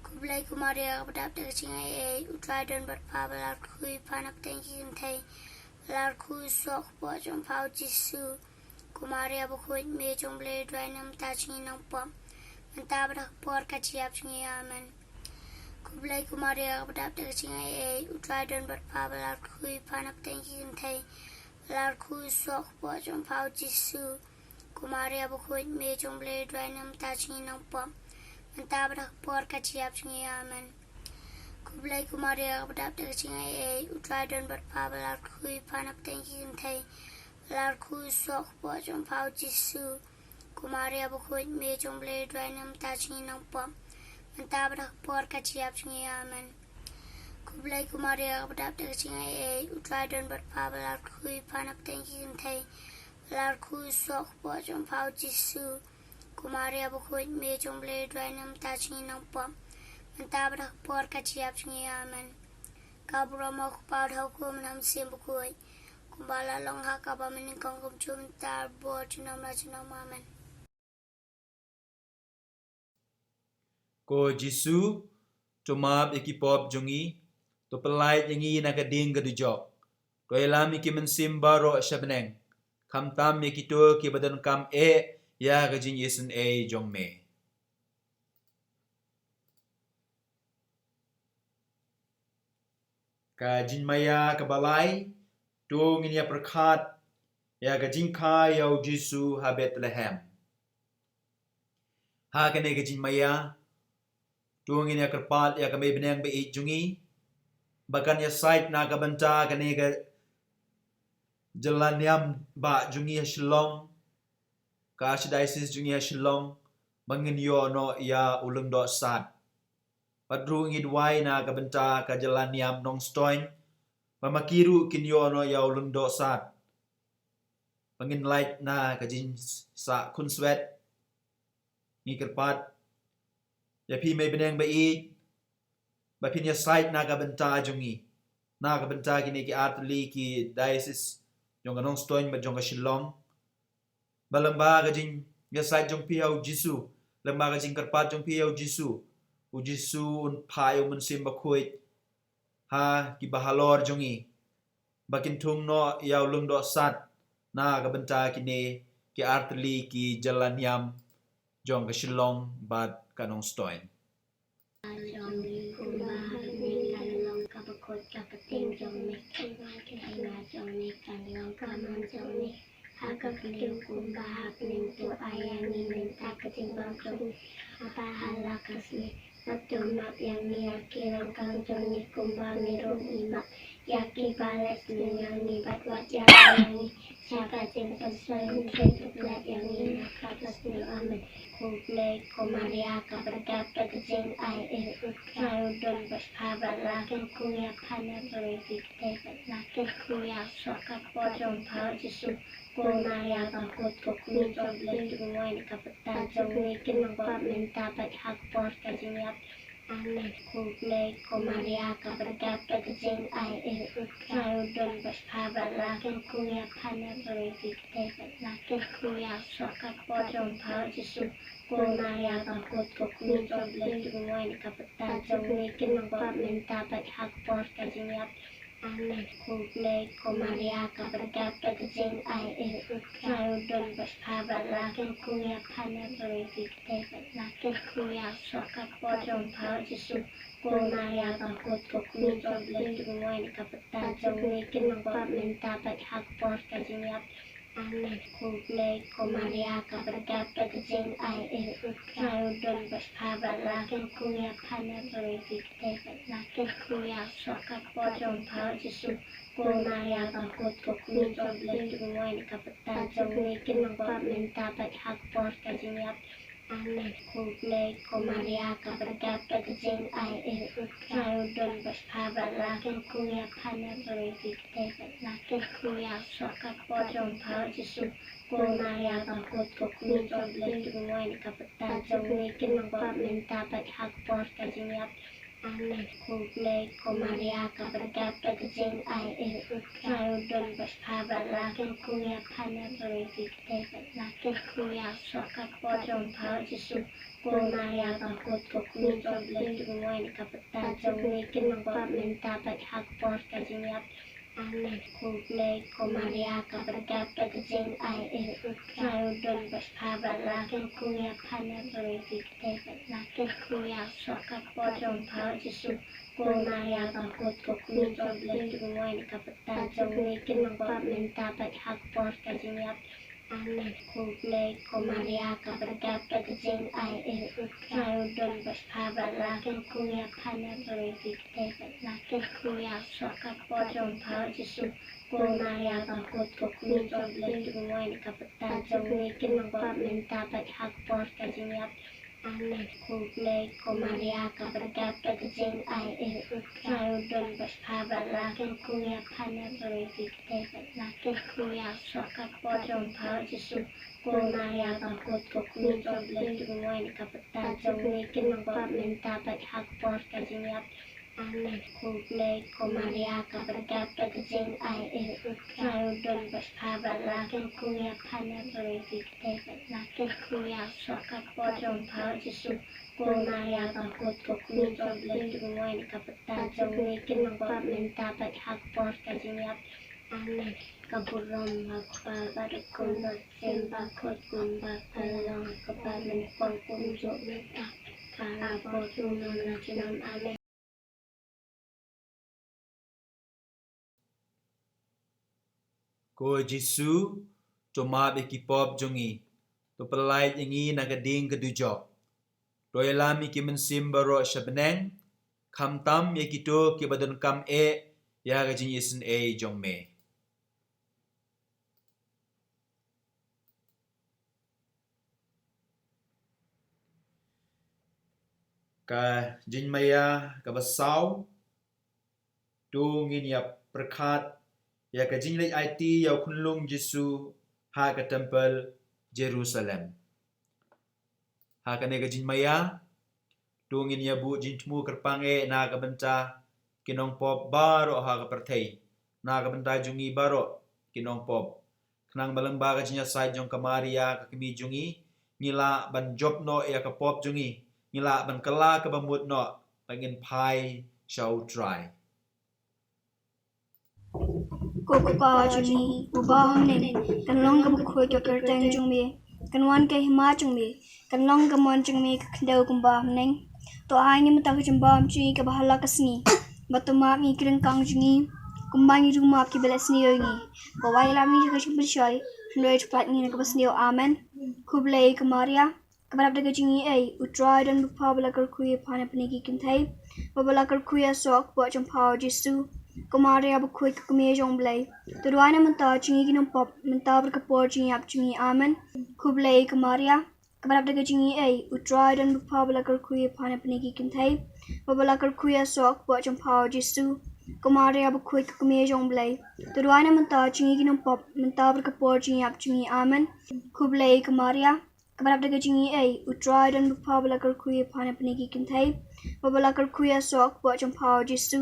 Khublei ko Maria, kaba dap da ka jingaiei, U Trai u don bad pha, ba la kyrkhu ïa pha na pdeng ki kynthei, ba la kyrkhu ïa u soh kpoh jong pha U Jisu. Ko Maria bakhuid, Mei jong U Blei, duwai na ka bynta jong ngi nongpop, mynta bad ha ka por ka jingïap jong ngi. Amen. Khublei ko Maria, kaba dap da ka jingaiei, U Trai u don bad pha, ba la kyrkhu ïa pha na pdeng ki kynthei, ba la kyrkhu ïa u soh kpoh jong pha U Jisu. Ko Maria bakhuid, Mei jong U Blei, duwai na ka bynta jong ngi nongpop, mynta bad ha ka por ka jingïap jong ngi. Amen. Khublei ko Maria, kaba dap da ka jingaiei, U Trai u don bad pha, ba la kyrkhu ïa pha na pdeng ki kynthei, ba la kyrkhu ïa u soh kpoh jong pha U Jisu. Ko Maria bakhuid, Mei jong U Blei, duwai na ka bynta jong ngi nongpop, mynta bad ha ka por ka jingïap jong ngi. Amen. Khublei ko Maria, kaba dap da ka jingaiei, U Trai u don bad pha, ba la kyrkhu ïa pha na pdeng ki kynthei, ba la kyrkhu ïa u soh kpoh jong pha U Jisu. Ko Maria bakhuid, Mei jong U Blei, duwai na ka bynta jong ngi nongpop, mynta bad ha ka por ka jingïap jong ngi. Amen. Ka burom ha u Kpa, ha u Khun, ha u Mynsiem Bakhuid, kumba la long ha kaba mynnyngkong, kumjuh mynta, bad junom la junom. Amen. Ko Jisu, to map ïa ki pop jong ngi, to pyllait ïa ngi na ka ding ka dujok. To ïalam ïa ki mynsiem baroh sha bneng, khamtam ïa kito kiba donkam eh ïa ka jingisynei jong me. Ka jingmaïa kaba lai. To ngin ïa pyrkhat ïa ka jingkha ïa u Jisu ha Bethlehem. Ha kane ka jingmaïa, to ngin ïa kyrpad ïa ka mei bneng ba ïeit jong ngi ba kan ïasaid na ka bynta kane ka jylla niam ba jong ngi ha Shillong, ka Archdiocese jong ngi ha Shillong, ba ngin ïoh noh ïa u lyngdoh sad. Bad ruh ngi duwai na ka bynta ka jylla niam Nongstoiñ, ba ma ki ruh kin ïoh noh ïa u lyngdoh sad. Ba ngin lait na ka jingsah khunswet. Ngi kyrpad ïa phi mei bneng ba ïeit ba phin ïasaid na ka bynta jong ngi, na ka bynta kine ki artylli ki diocese jong ka Nongstoiñ bad jong ka Shillong. Ba lyngba ka jingïasaid jong phi ha u Jisu, lyngba ka jingkyrpad jong phi ha u Jisu, u Jisu un phah ïa u Mynsiem Bakhuid ha kiba halor jong ngi, ba kin thung noh ïa u lyngdoh sad na ka bynta kine ki artylli ki jylla niam jong ka Shillong bad ka Nongstoiñ. Jong ngi kumba ha bneng, kan long kaba kut ka bteng jong me, kumba ha ka khyndew jong me kan long ka mon jong me, ha ka khyndew kumba ha bneng. To ai ïa ngi mynta ka jingbam jong ngi ha kaba ha la ka sngi, bad to map ïa ngi ïa ki ryngkang jong ngi, kumba ngi ruh ngi map ïa kiba leh sniew ïa ngi, bad wat ïalam ïa ngi sha ka jingpynshlur, hynrei to pynlait ïa ngi na ka basniew. Amen. Khublei ko Maria, kaba dap da ka jingaiei, U Trai u don bad pha, bad la kyrkhu ïa pha na baroh ki kti, bad la kyrkhu ïa u soh ka kpoh jong pha, U Jisu. Ko Maria bakhuid, ko Kmie jong U Blei, to pynwai na ka bynta jong ngi ki nongbah mynta bad ha ka por ka jingïap. Amen. Khublei ko Maria, kaba dap da ka jingaiei, U Trai u don bad pha, bad la kyrkhu ïa pha na baroh ki kti, bad la kyrkhu ïa u soh ka kpoh jong pha, U Jisu. Ko Maria bakhuid, ko Kmie jong U Blei, to pynwai na ka bynta jong ngi ki nongbah mynta bad ha ka por ka jingïap. Amen. Khublei ko Maria, kaba dap da ka jingaiei, U Trai u don bad pha, bad la kyrkhu ïa pha na baroh ki kti, bad la kyrkhu ïa u soh ka kpoh jong pha, U Jisu. Ko Maria bakhuid, ko Kmie jong U Blei, to pynwai na ka bynta jong ngi ki nongbah mynta bad ha ka por ka jingïap. Amen. Khublei ko Maria, kaba dap da ka jingaiei, U Trai u don bad pha, bad la kyrkhu ïa pha na baroh ki kti, bad la kyrkhu ïa u soh ka kpoh jong pha, U Jisu. Ko Maria bakhuid, ko Kmie jong U Blei, to pynwai na ka bynta jong ngi ki nongbah mynta bad ha ka por ka jingïap. Amen. Khublei ko Maria, kaba dap da ka jingaiei, U Trai u don bad pha, bad la kyrkhu ïa pha na baroh ki kti, bad la kyrkhu ïa u soh ka kpoh jong pha, U Jisu. Ko Maria bakhuid, ko Kmie jong U Blei, to pynwai na ka bynta jong ngi ki nongbah mynta bad ha ka por ka jingïap. Amen. Khublei ko Maria, kaba dap da ka jingaiei, U Trai u don bad pha, bad la kyrkhu ïa pha na baroh ki kti, bad la kyrkhu ïa u soh ka kpoh jong pha, U Jisu. Ko Maria bakhuid, ko Kmie jong U Blei, to pynwai na ka bynta jong ngi ki nongbah mynta bad ha ka por ka jingïap. Amen. Khublei ko Maria, kaba dap da ka jingaiei, U Trai u don bad pha, bad la kyrkhu ïa pha na baroh ki kti, bad la kyrkhu ïa u soh ka kpoh jong pha, U Jisu. Ko Maria bakhuid, ko Kmie jong U Blei, to pynwai na ka bynta jong ngi ki nongbah mynta bad ha ka por ka jingïap. Amen. Khublei ko Maria, kaba dap da ka jingaiei, U Trai u don bad pha, bad la kyrkhu ïa pha na baroh ki kti, bad la kyrkhu ïa u soh ka kpoh jong pha, U Jisu. Ko Maria bakhuid, ko Kmie jong U Blei, to pynwai na ka bynta jong ngi ki nongbah mynta bad ha ka por ka jingïap. Amen. Khublei ko Maria, kaba dap da ka jingaiei, U Trai u don bad pha, bad la kyrkhu ïa pha na baroh ki kti, bad la kyrkhu ïa u soh ka kpoh jong pha, U Jisu. Ko Maria bakhuid, ko Kmie jong U Blei, to pynwai na ka bynta jong ngi ki nongbah mynta bad ha ka por ka jingïap. Amen. Khublei ko Maria, kaba dap da ka jingaiei, U Trai u don bad pha, bad la kyrkhu ïa pha na baroh ki kti, bad la kyrkhu ïa u soh ka kpoh jong pha, U Jisu. Ko Maria bakhuid, ko Kmie jong U Blei, to pynwai na ka bynta jong ngi ki nongbah mynta bad ha ka por ka jingïap. Amen. Ka burom ha u Kpa bad ha u Khun bad ha u Mynsiem Bakhuid, kumba ka long ha kaba lyngkot kumjuh mynta, ha la bor junom la junom. Amen. Ko Jisu, to map ïa ki pop jong ngi, to pyllait ïa ngi na ka ding ka dujok. To ïalam ïa ki mynsiem baroh sha bneng, khamtam ïa kito kiba donkam eh ïa ka jingisynei jong me. Ka jingmaïa kaba saw, to ngin ïa pyrkhat ïa ka jingleit aiti ïa u khunlung Jisu ha ka templ Jerusalem. Ha kane ka jingmaïa, to ngin ïa buh jingthmu kyrpang eh na ka bynta ki nongpop baroh ha ka pyrthei, na ka bynta jong ngi baroh ki nongpop. Khnang ba lyngba ka jingïasaid jong ka Maria ka kmie jong ngi, ngi lah ban jop noh ïa ka pop jong ngi, ngi lah ban kylla kaba mut noh, ba ngin phai sha u Trai. Ko Kpa jong ngi uba ha bneng, kan long kaba khuid ka kyrteng jong me, kan wan ka hima jong me, kan long ka mon jong me ka khyndew kumba ha bneng. To ai ngi mynta ka jingbam jong ngi kaba ha la ka sngi, bad to map ïa ngi ki ryngkang jong ngi, kumba ngi ruh map ïa kiba leh sniew ïa ngi. Wat ïalam ïa ngi sha ka jingpynshoi, hynrei to pynïap ïa ngi na kaba sniew. Amen. Khublei ko Maria, kaba dap da ka jingaiei, u Trai u don bad pha, ba la kyrkhu ïa pha napdeng ki kynthei, bad ba la kyrkhu ïa u kpoh jong pha u Jisu. Ko Maria bakhuid, ka kmie jong u Blei, to duwai na ka bynta jong ngi ki nongpop, mynta bad ka por jingïap jong ngi. Amen. Khublei ko Maria, kaba dap da ka jingaiei, u Trai u don bad pha, ba la kyrkhu ïa pha napdeng ki kynthei, bad ba la kyrkhu ïa u kpoh jong pha u Jisu. Ko Maria bakhuid, ka kmie jong u Blei, to duwai na ka bynta jong ngi ki nongpop, mynta bad ka por jingïap jong ngi. Amen. Khublei ko Maria, kaba dap da ka jingaiei, u Trai u don bad pha, ba la kyrkhu ïa pha napdeng ki kynthei, bad ba la kyrkhu ïa u kpoh jong pha u Jisu.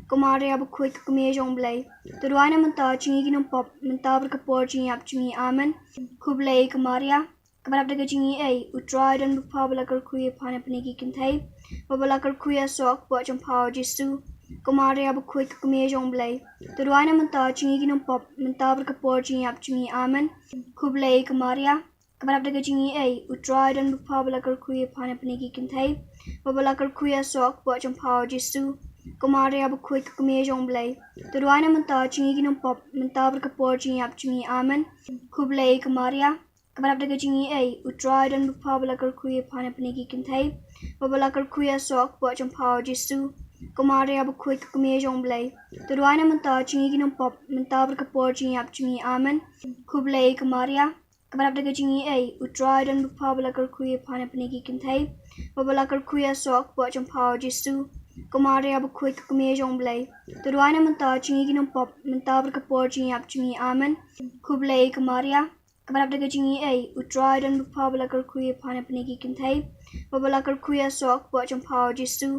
Ko Maria bakhuid, ka kmie jong u Blei, to duwai na ka bynta jong ngi ki nongpop, mynta bad ka por jingïap jong ngi. Amen. Khublei ko Maria, kaba dap da ka jingaiei, u Trai u don bad pha, ba la kyrkhu ïa pha napdeng ki kynthei, bad ba la kyrkhu ïa u kpoh jong pha u Jisu. Ko Maria bakhuid, ka kmie jong u Blei, to duwai na ka bynta jong ngi ki nongpop, mynta bad ka por jingïap jong ngi. Amen. Khublei ko Maria, kaba dap da ka jingaiei, u Trai u don bad pha, ba la kyrkhu ïa pha napdeng ki kynthei, bad ba la kyrkhu ïa u kpoh jong pha u Jisu. Ko Maria bakhuid, ka kmie jong u Blei, to duwai na ka bynta jong ngi ki nongpop, mynta bad ka por jingïap jong ngi. Amen. Khublei ko Maria, kaba dap da ka jingaiei, u Trai u don bad pha, ba la kyrkhu ïa pha napdeng ki kynthei, bad ba la kyrkhu ïa u kpoh jong pha u Jisu. Ko Maria bakhuid, ka kmie jong u Blei, to duwai na ka bynta jong ngi ki nongpop, mynta bad ka por jingïap jong ngi. Amen. Khublei ko Maria, kaba dap da ka jingaiei, u Trai u don bad pha, ba la kyrkhu ïa pha napdeng ki kynthei, bad ba la kyrkhu ïa u kpoh jong pha u Jisu. Ko Maria bakhuid, ka kmie jong u Blei, to duwai na ka bynta jong ngi ki nongpop, mynta bad ka por jingïap jong ngi. Amen. Khublei ko Maria, kaba dap da ka jingaiei, u Trai u don bad pha, ba la kyrkhu ïa pha napdeng ki kynthei, bad ba la kyrkhu ïa u kpoh jong pha u Jisu.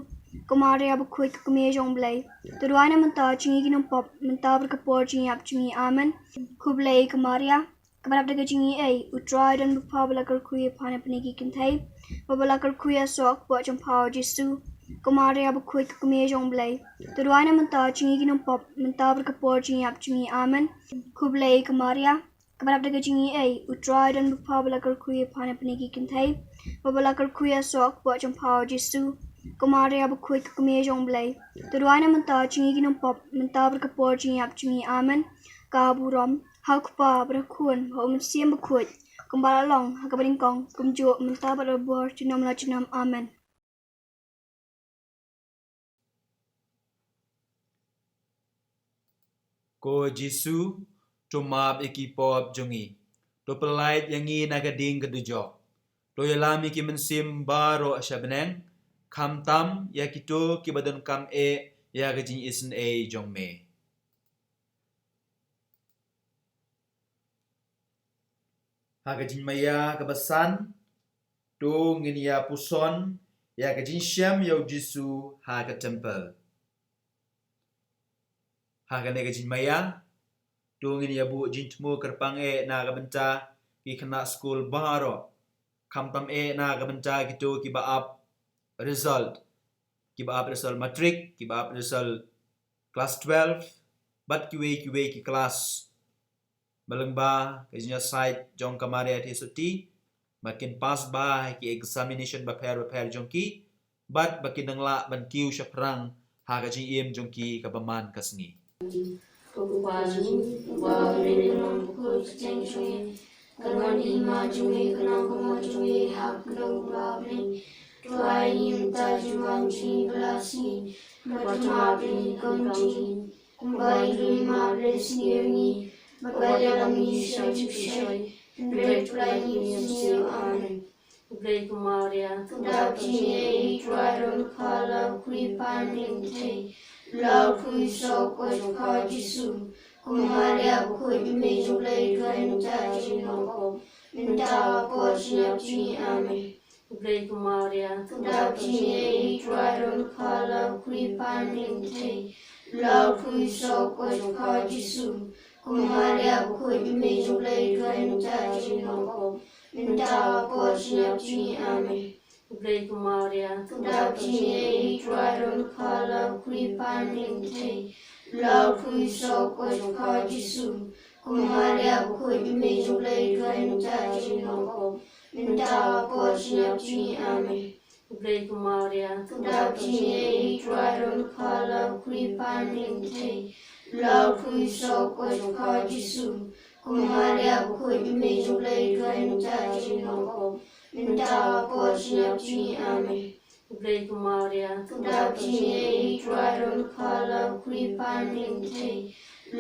Ko Maria bakhuid, ka kmie jong u Blei, to duwai na ka bynta jong ngi ki nongpop, mynta bad ka por jingïap jong ngi. Amen. Khublei ko Maria, kaba dap da ka jingaiei, u Trai u don bad pha, ba la kyrkhu ïa pha napdeng ki kynthei, bad ba la kyrkhu ïa u kpoh jong pha u Jisu. Ko Maria bakhuid, ka kmie jong u Blei, to duwai na ka bynta jong ngi ki nongpop, mynta bad ka por jingïap jong ngi. Amen. Khublei ko Maria, kaba dap da ka jingaiei, u Trai u don bad pha, ba la kyrkhu ïa pha napdeng ki kynthei, bad ba la kyrkhu ïa u kpoh jong pha u Jisu. Ko Maria bakhuid, ka kmie jong u Blei, to duwai na ka bynta jong ngi ki nongpop, mynta bad ka por jingïap jong ngi. Amen. Ka burom ha u Kpa bad ha u Khun bad ha u Mynsiem Bakhuid, kumba la long ha kaba nyngkong, kumjuh mynta bad barabor, junom la junom. Amen. Ko Jisu, to map ïa ki pop jong ngi, to pyllait ïa ngi na ka ding ka dujok. To ïalam ïa ki mynsiem baroh sha bneng, khamtam ïa kito kiba donkam eh ïa ka jingisynei jong me. Ha ka jingmaïa kaba san, to ngin ïa puson ïa ka jingshem ïa u Jisu ha ka templ. Ha kane ka jingmaïa, to ngin ïa buh jingthmu kyrpang eh na ka bynta ki khynnah skul baroh, khamtam eh na ka bynta kito kiba ap result, kiba ap result matric, kiba ap result class twelve, bad kiwei kiwei ki klas. Ba lyngba ka jingïasaid jong ka Maria Theisotti, ba kin pass bha ha ki examination bapher bapher jong ki, bad ba kin nang lah ban kiew shaphrang ha ka jingim jong ki kaba man ka sngi. Ko Kpa jong ngi, uba ha bneng, ka long bakhuid ka kyrteng jong me, ka don ka hima jong me, ka nang ka mon jong me ha khyndew kumba ha bneng. To ai ïa ngi mynta ka jingbam jong ngi ka la ka sngi, bad to map ïa ngi ka kam jong ngi, kumba ngi ruh ngi map ïa ki sniew ïa ngi, bad wat ïalam ïa ngi sha ka jingpynshoi, hynrei to pyllait ïa ngi na ka mynsiem. Amen. Khublei ko Maria, ka dap ka jingngeit ïa ngi, Trai, don ka la ka kyrpad ïa ngi, la ka kyrpad ïa u Kpa Jisu. Ko Maria bakhuid, Mei jong U Blei, to ai ïa ngi mynta ka jingngainguh, mynta bad por jingïap jong ngi. Amen. Khublei ko Maria, ka dap ka jingngeit ïa ngi, Trai, don ka la ka kyrpad ïa ngi, la ka kyrpad ïa u Kpa Jisu. Ko Maria bakhuid, Mei jong U Blei, to ai ïa ngi mynta ka jingngainguh, mynta bad por jingïap jong ngi. Amen. Khublei ko Maria, ka dap ka jingngeit ïa ngi, Trai, don ka la ka kyrpad ïa ngi, la ka kyrpad ïa u Kpa Jisu. Ko Maria bakhuid, Mei jong U Blei, to ai ïa ngi mynta ka jingngainguh, mynta bad por jingïap jong ngi. Amen. Khublei ko Maria, ka dap ka jingngeit ïa ngi, Trai, don ka la ka kyrpad ïa ngi, la ka kyrpad ïa u Kpa Jisu. Ko Maria bakhuid, Mei jong U Blei, to ai ïa ngi mynta ka jingngainguh, mynta bad por jingïap jong ngi. Amen. Khublei ko Maria, ka dap ka jingngeit ïa ngi, Trai, don ka la ka kyrpad ïa ngi,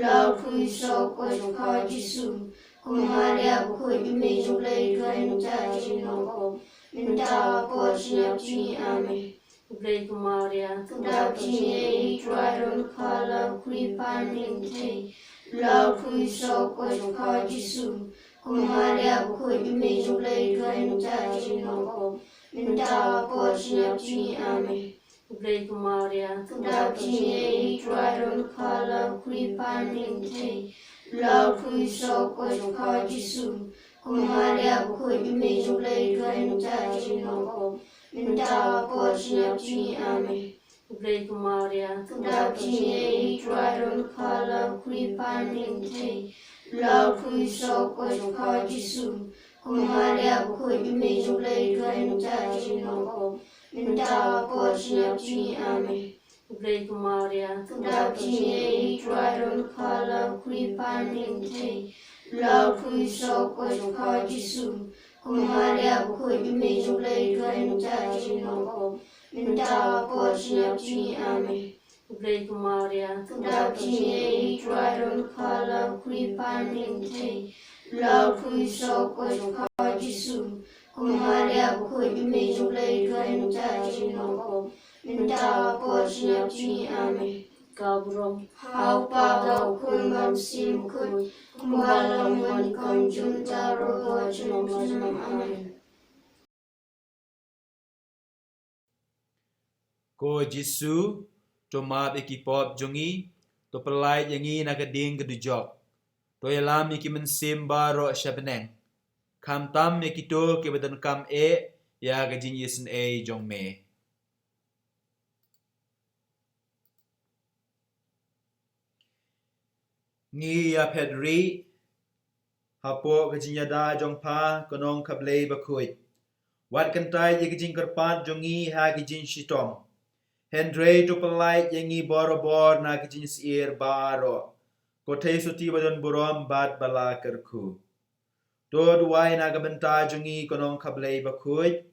la ka kyrpad ïa u Kpa Jisu. Ko Maria bakhuid, Mei jong U Blei, to ai ïa ngi mynta ka jingngainguh, mynta bad por jingïap jong ngi. Amen. Khublei ko Maria, ka dap ka jingngeit ïa ngi, Trai, don ka la ka kyrpad ïa ngi, la ka kyrpad ïa u Kpa Jisu. Ko Maria bakhuid, Mei jong U Blei, to ai ïa ngi mynta ka jingngainguh, mynta bad por jingïap jong ngi. Amen. Khublei ko Maria, ka dap ka jingngeit ïa ngi, Trai, don ka la ka kyrpad ïa ngi, la ka kyrpad ïa u Kpa Jisu. Ko Maria bakhuid, Mei jong U Blei, to ai ïa ngi mynta ka jingngainguh, mynta bad por jingïap jong ngi. Amen. Khublei ko Maria, ka dap ka jingngeit ïa ngi, Trai, don ka la ka kyrpad ïa ngi, la ka kyrpad ïa u Kpa Jisu. Ko Maria bakhuid, Mei jong U Blei, to ai ïa ngi mynta ka jingngainguh, mynta bad por jingïap jong ngi. Amen. Khublei ko Maria, ka dap ka jingngeit ïa ngi, Trai, don ka la ka kyrpad ïa ngi, la ka kyrpad ïa u Kpa Jisu. Ko Maria bakhuid, Mei jong U Blei, to ai ïa ngi mynta ka jingngainguh, mynta bad por jingïap jong ngi. Amen. Khublei ko Maria, ka dap ka jingngeit ïa ngi, Trai, don ka la ka kyrpad ïa ngi, la ka kyrpad ïa u Kpa Jisu. Ko Maria bakhuid, Mei jong U Blei, to ai ïa ngi mynta ka jingngainguh, mynta bad por jingïap jong ngi. Amen. Ka burom ha u Kpa, ha u Khun bad ha u Mynsiem Bakhuid, kumba la long mynta, kumjuh mynta, ruh haduh junom junom. Amen. Ko Jisu, to map ïa ki pop jong ngi, to pyllait ïa ngi na ka ding ka dujok, to ïalam ïa ki mynsiem baroh sha bneng, khamtam ïa kito kiba donkam eh ïa ka jingisynei jong me. Ngi ïa phet rieh hapoh ka jingïada jong pha, ko Nongkha Blei bakhuid. Wat kyntait ïa ka jingkyrpad jong ngi ha ka jingshitom, hynrei to pyllait ïa ngi barabor na ka jingsyier baroh, ko Theisotti ba don burom bad ba la kyrkhu. To duwai na ka bynta jong ngi, ko Nongkha Blei bakhuid,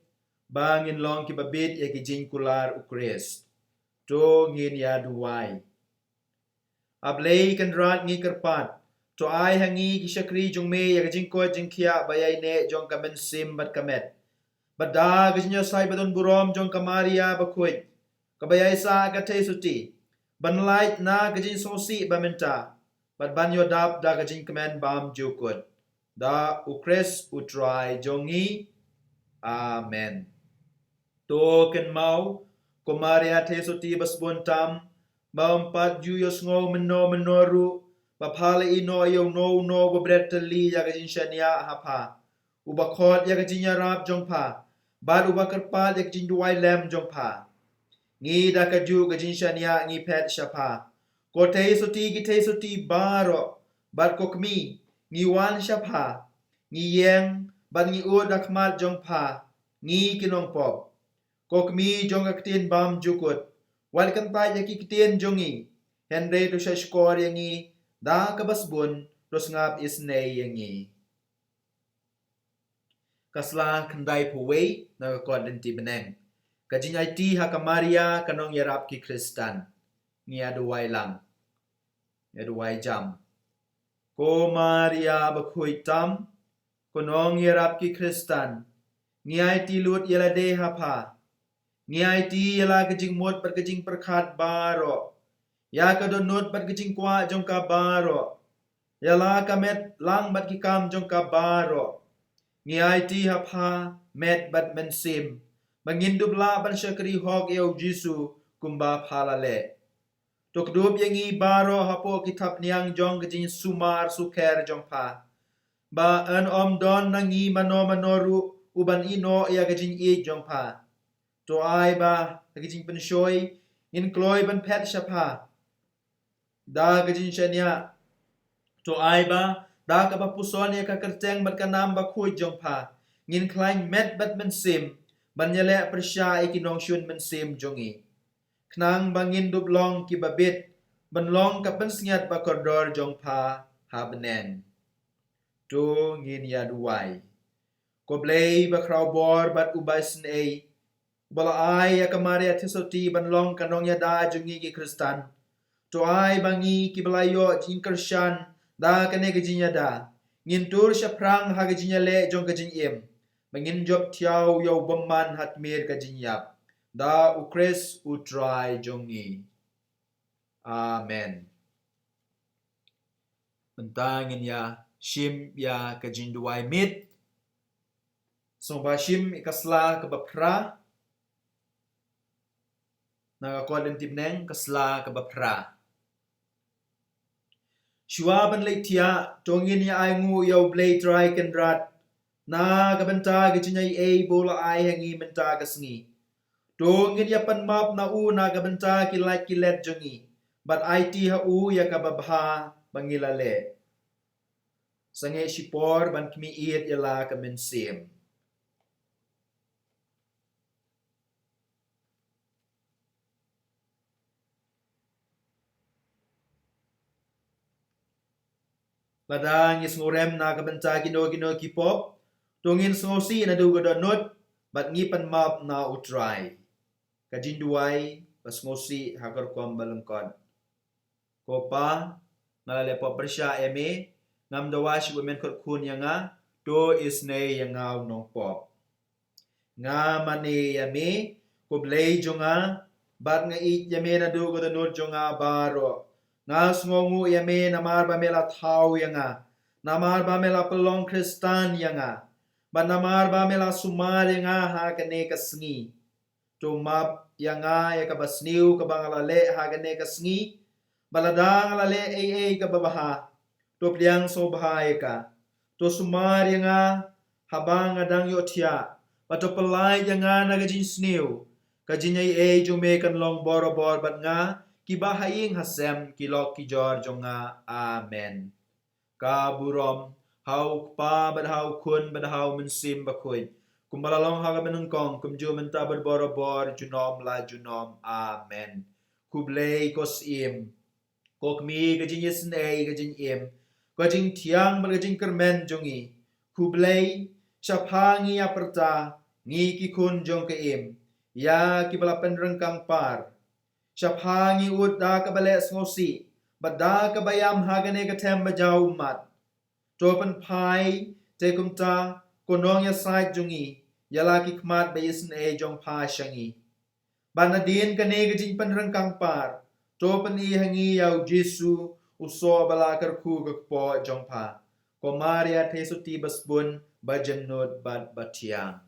ba ngin long kiba bit ïa ka jingkular U Khrist. To ngin ïa duwai. A Blei Kynrad, ngi kyrpad, to ai ha ngi ki shakri jong me ïa ka jingkoit jingkhiah ba ïaineh jong ka mynsiem bad ka met, bad da ka jingïasaid ba don burom jong ka Maria bakhuid, kaba ïaisah ka Theisotti, ban lait na ka jingsngewsih ba mynta, bad ban ïoh dap da ka jingkmen bymjukut. Da U Khrist U Trai jong ngi. Amen. To kynmaw, ko Maria Theisotti ba sbun tam, ba ym pat ju ïohsngew mynno mynno ruh ba pha la ïehnoh ïa uno uno uba bret tylli ïa ka jingshaniah ha pha, uba khot ïa ka jingïarap jong pha, bad uba kyrpad ïa ka jingduwai lem jong pha. Ngi da kajuh ka jingshaniah ngi phet sha pha, Ko thei shuti ki thei shuti baroh, bad ko kmie, ngi wan sha pha, ngi ïeng, bad ngi ud ha khmat jong pha, ngi ki nongpop. Ko kmie jong ka ktien bymjukut, wat kyntait ïa ki ktien jong ngi, hynrei to shahshkor ïa ngi da kaba sbun, to sngap isynei ïa ngi. Ka sla khyndai phew wei na ka kot lynti bneng. Ka jingaiti ha ka Maria ka nongïarap ki Khristan. Ngi ïa duwai lang. Ngi ïa duwai jam. Ko Maria bakhuid tam, ko nongïarap ki Khristan, ngi aiti lut ïa lade ha pha. Ngi aiti ïa la ka jingmut bad ka jingpyrkhat baroh, ïa ka dohnud bad ka jingkwah jong ka baroh, ïa la ka met lang bad ki kam jong ka baroh. Ngi aiti ha pha met bad mynsiem, ba ngin dup lah ban shakri hok ïa u Jisu kumba pha la leh. To kdup ïa ngi baroh hapoh ki thapniang jong ka jingsumar sukher jong pha, ba yn ym don na ngi mano mano ruh uban ïehnoh ïa ka jingïeit jong pha. To ai ba ha ka jingpynshoi ngin kloi ban phet sha pha da ka jingshaniah. To ai ba da kaba puson ïa ka kyrteng bad ka nam bakhuid jong pha, ngin khlaiñ met bad mynsiem ban ïaleh pyrshah ïa ki nongshun mynsiem jong ngi, khnang ba ngin dup long kiba bit ban long ka pynsngiat bakordor jong pha ha bneng. To ngin ïa duwai. Ko Blei bakhraw bor bad uba isynei, uba la ai ïa ka Maria thei shuti ban long ka nongïada jong ngi ki Khristan, to ai ba ngi kiba la ïoh jingkyrshan da kane ka jingïada, ngin tur shaphrang ha ka jingïaleh jong ka jingim, ba ngin jop thiaw ïa u bymman ha tmier ka jingïap. Da u Khrist u Trai jong ngi. Amen. Mynta ngin ïa shim ïa ka jingduwai miet. Sngewbha shim ïa ka sla kaba phra. Na ka kot lynti bneng, ka sla kaba phra. Shuwa ban leit thiah, to ngin ïa ainguh ïa u Blei Trai Kynrad na ka bynta ka jingaiei ba u la ai ha ngi mynta ka sngi. To ngin ïa pan map na u na ka bynta ki lait ki let jong ngi, bad aiti ha u ïa kaba bha ba ngi la leh. Sangeh shipor ban khmih ïeit ïa la ka mynsiem. Lada ngi sngewrem na ka bynta kino kino ki pop, to ngin sngewsih naduh ka dohnud, bad ngi pan map na u Trai. Ka jingduwai ba sngewsih ha ka rukom ba lyngkot. Ko Pa, nga la leh pop pyrshah ïa me, ngam dawa shuh ba men kyrkhu ïa nga, to isynei ïa nga u nongpop. Nga mane ïa me, ko Blei jong nga, bad nga ïeit ïa me naduh ka dohnud jong nga baroh. Nga sngewnguh ïa me namar ba me la thaw ïa nga, namar ba me la pynlong Khristan ïa nga, bad namar ba me la sumar ïa nga ha kane ka sngi. To map ïa nga ïa kaba sniew kaba nga la leh ha kane ka sngi. Bad lada nga la leh ei ei kaba bha, to pdiang sngewbha ïa ka. To sumar ïa nga haba nga dang ïohthiah, bad to pyllait ïa nga na ka jingsniew. Ka jingaiei jong me kan long borabor bad nga, kiba ha ïing ha sem, ki lok ki jor jong nga. Amen. Ka burom ha u Kpa bad ha u Khun bad ha u Mynsiem Bakhuid, kumba la long ha kaba nyngkong, kumjuh mynta bad borabor, junom la junom. Amen. Khublei ko Syiem, ko Kmie ka jingisynei, ka jingim, ka jingthiang bad ka jingkyrmen jong ngi. Khublei, sha pha ngi ïa pyrta, ngi ki khun jong ka Im, ïa kiba la pynryngkang par. Sha pha ngi ud da kaba leh sngewsih bad da kaba ïam ha kane ka them ba jaw ummat. To pynphai te kumta, ko Nongïasaid jong ngi, ïa la ki khmat ba isynei jong pha sha ngi. Bad nadien kane ka jingpynryngkang par, to pyni ha ngi ïa u Jisu, u soh ba la kyrkhu ka kpoh jong pha. Ko Maria thei shuti ba sbun, ba jemnud bad ba thiang.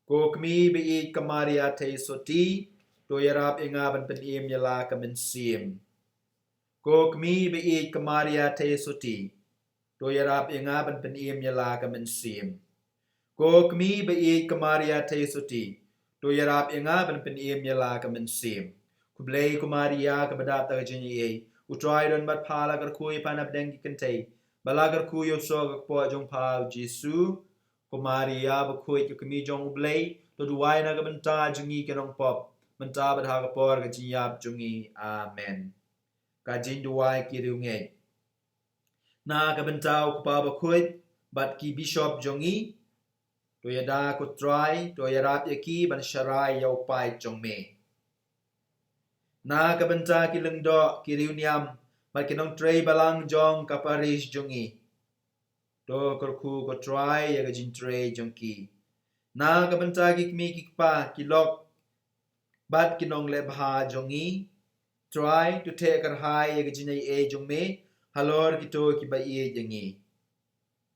Ko Kmie ba ïeit ka Maria thei shuti, to ïarap ïa nga ban pynim ïa la ka mynsiem. Ko Kmie ba ïeit ka Maria thei shuti, to ïarap ïa nga ban pynim ïa la ka mynsiem. Ko Kmie ba ïeit ka Maria thei shuti, to ïarap ïa nga ban pynim ïa la ka mynsiem. Khublei ko Maria kaba dap da ka jingaiei, U Trai u don bad pha. La kyrkhu ïa pha na pdeng ki kynthei, bad la kyrkhu ïa u soh ka kpoh jong pha, U Jisu. Ko Maria bakhuid, ka kmie jong U Blei, to duwai na ka bynta jong ngi ki nongpop, mynta bad ha ka por ka jingïap jong ngi. Amen. Ka jingduwai ki riewngeit. Na ka bynta u Kpa bakhuid bad ki bishop jong ngi, to ïada ko Trai, to ïarap ïa ki ban sharai ïa u paid jong me. Na ka bynta ki lyngdoh, ki riewniam bad ki nongtrei balang jong ka parish jong ngi, to kyrkhu ko Trai ïa ka jingtrei jong ki. Na ka bynta ki kmie ki kpa, ki lok bad ki nongleh bha jong ngi, Trai, to theh kyrhai ïa ka jingaiei jong me halor kito kiba ïeit ïa ngi.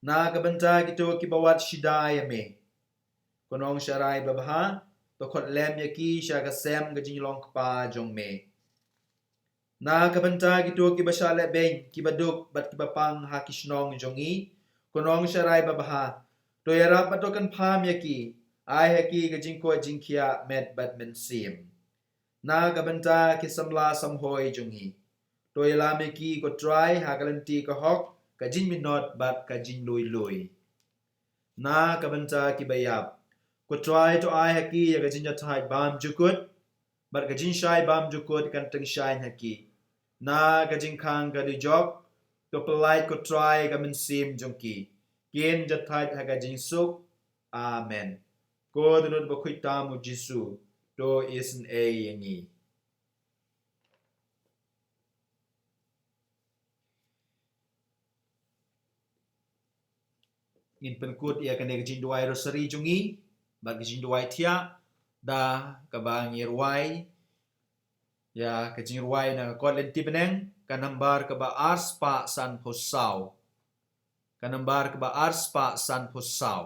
Na ka bynta kito kiba wad shida ïa me, ko Nongsharai babha, to khot lem ïa ki sha ka sem ka jinglong kpa jong me. Na ka bynta kito kiba shah lehbeiñ, kiba duk bad kiba pang ha ki shnong jong ngi, ko Nongsharai babha, to ïarap bad to kynpham ïa ki, ai ha ki ka jingkoit jingkhiah met bad mynsiem. Na ka bynta ki samla samhoi jong ngi, to ïalam ïa ki ko Trai ha ka lynti ka hok, ka jingminot bad ka jinglui lui. Na ka bynta kiba ïap, ko Trai, to ai ha ki ïa ka jingjahthait bymjukut bad ka jingshai bymjukut kan tyngshaiñ ha ki. Na ka jingkhang ka dujok, to pyllait ko Trai ka mynsiem jong ki, kin jahthait ha ka jingsuk. Amen. Ko Tnat bakhuid tam, U Jisu, to isynei ïa ngi. Ngin pynkut ïa kane ka jingduwai rosary jong ngi bad ka jingduwai thiah da kaba ngi rwai ïa ka jingrwai na ka kot lynti bneng, ka nambar kaba arspah sanphew saw. Ka nambar kaba arspah sanphew saw.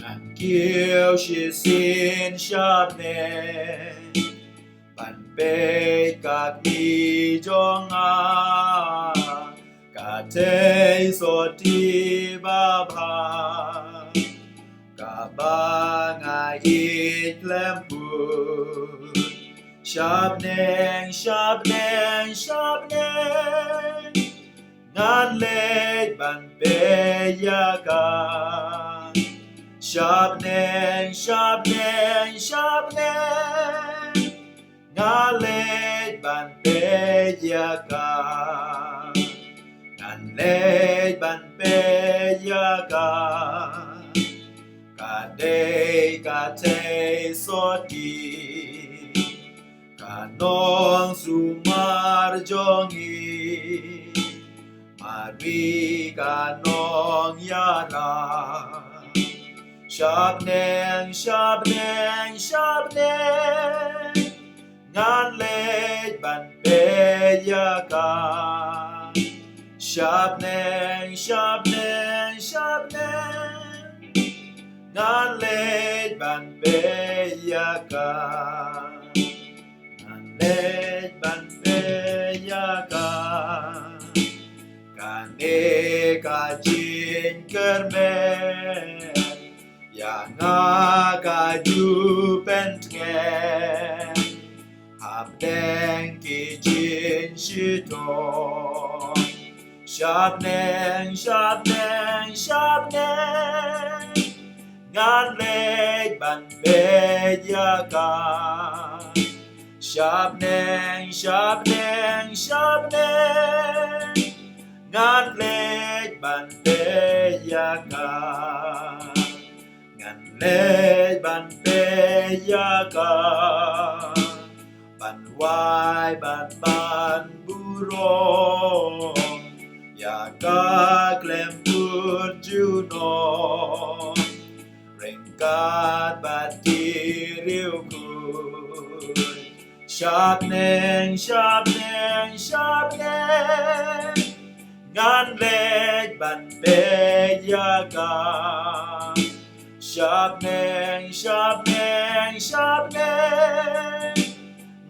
Ngan kiew shisien sha bneng ban peit ka kmie jong nga, ka Theisotti babha, kaba nga ïeit khlem put. Sha bneng, sha bneng, sha bneng, ngan leit ban peit ïa ka. Sha bneng, sha bneng, sha bneng, nga leit ban peit ïa ka. Ngan leit ban peit ïa ka. Ka dei ka Theisotti, ka nongsumar jong ngi, Mari ka nongïarap. Sha bneng, sha bneng, sha bneng, ngan leit ban peit ïa ka. Sha bneng, sha bneng, sha bneng, ngan leit ban peit ïa ka. Ngan leit ban peit ïa ka. Kane ka jingkyrmen ïa nga ka ju pyntngen hapdeng ki jingshitom. Sha bneng, sha bneng, sha bneng, ngan leit ban peit ïa ka. Sha bneng, sha bneng, sha bneng, ngan leit ban peit ïa ka. Ngan leit ban peit ïa ka, ban wai bad ban burom ïa ka khlem put junom, ryngkat bad ki riewkhuid. Sha bneng, sha bneng, sha bneng, ngan leit ban peit ïa ka. Sha bneng, sha bneng, sha bneng,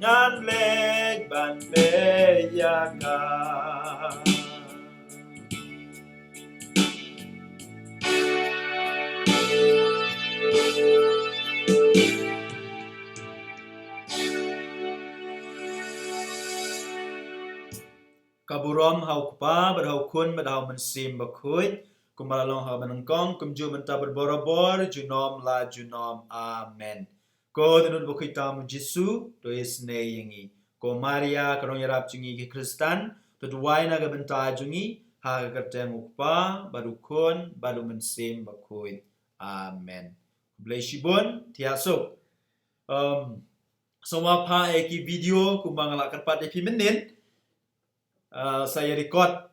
ngan leit leh ïa nga. Ka burom ha u Kpa bad ha u Khun bad ha u Mynsiem Bakhuid, kumba la long ha kaba nyngkong, kumjuh mynta bad barabor, junom la junom. Amen. Ko Tnat Bakhuid tam u Jisu, to isynei ïa ngi. Ko Maria, ka nongïarap jong ngi ki Khristan, to duwai na ka bynta jong ngi ha ka kyrteng u Kpa bad u Khun bad u Mynsiem Bakhuid. Amen. Khublei shibun, thiah suk. Um, sngewbha phah ïa ki video kumba nga la kyrpad ïa phi mynnin. Uh, sa ïa record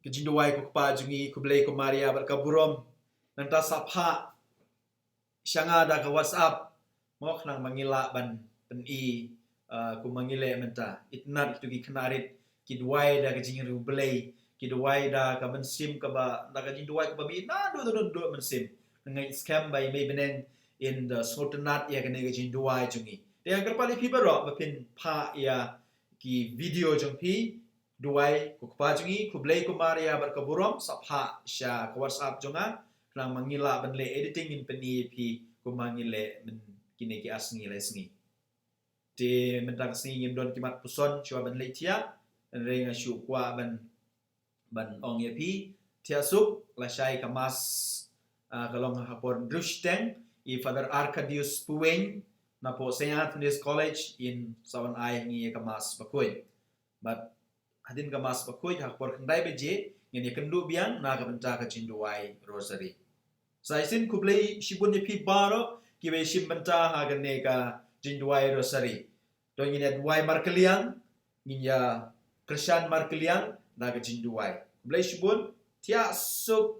ka jingduwai ko Kpa jong ngi, khublei ko Maria bad ka burom. Nangta sa phah sha nga da ka WhatsApp, mo, khnang ba ngi lah ban pyni, uh, kumba ngi leh mynta. Itynnad kito ki khynnah rit ki duwai da ka jingriewblei, ki duwai da ka mynsiem kaba, da ka jingduwai kaba mih naduh, naduh, naduh mynsiem. Nga ngeit skhem ba i Mei Bneng in da sngewtynnad ïa kane ka jingduwai jong ngi. Te nga kyrpad ïa phi baroh ba phin phah ïa ki video jong phi, duwai ko Kpa jong ngi, khublei ko Maria bad ka burom, sa phah sha ka WhatsApp jong nga, khnang ba ngi lah ban leh editing, ngin pyni ïa phi kumba ngi leh myn kine ki ar sngi lai sngi. Te mynta ka sngi ngim don ki mat puson shuwa ban leit thiah, hynrei nga shu kwah ban, ban ong ïa phi, thiah suk, lashai ka mass, ah, ka long ha por hynriew shiteng, i Father Arcadius Puweng, napoh Saint Anthony's College, in sa wan ai ngi ïa ka mass bakhuid. Bad hadien ka mass bakhuid, ha ka por khyndai baje, ngin ïakynduh biang na ka bynta ka jingduwai Rosary. Sa shisien khublei shibun ïa phi baroh kiba ïashim bynta ha kane ka jingduwai Rosary. To ngin ïa duwai markylliang, ngin ïa kyrshan markylliang da ka jingduwai. Khublei shibun, thiah suk.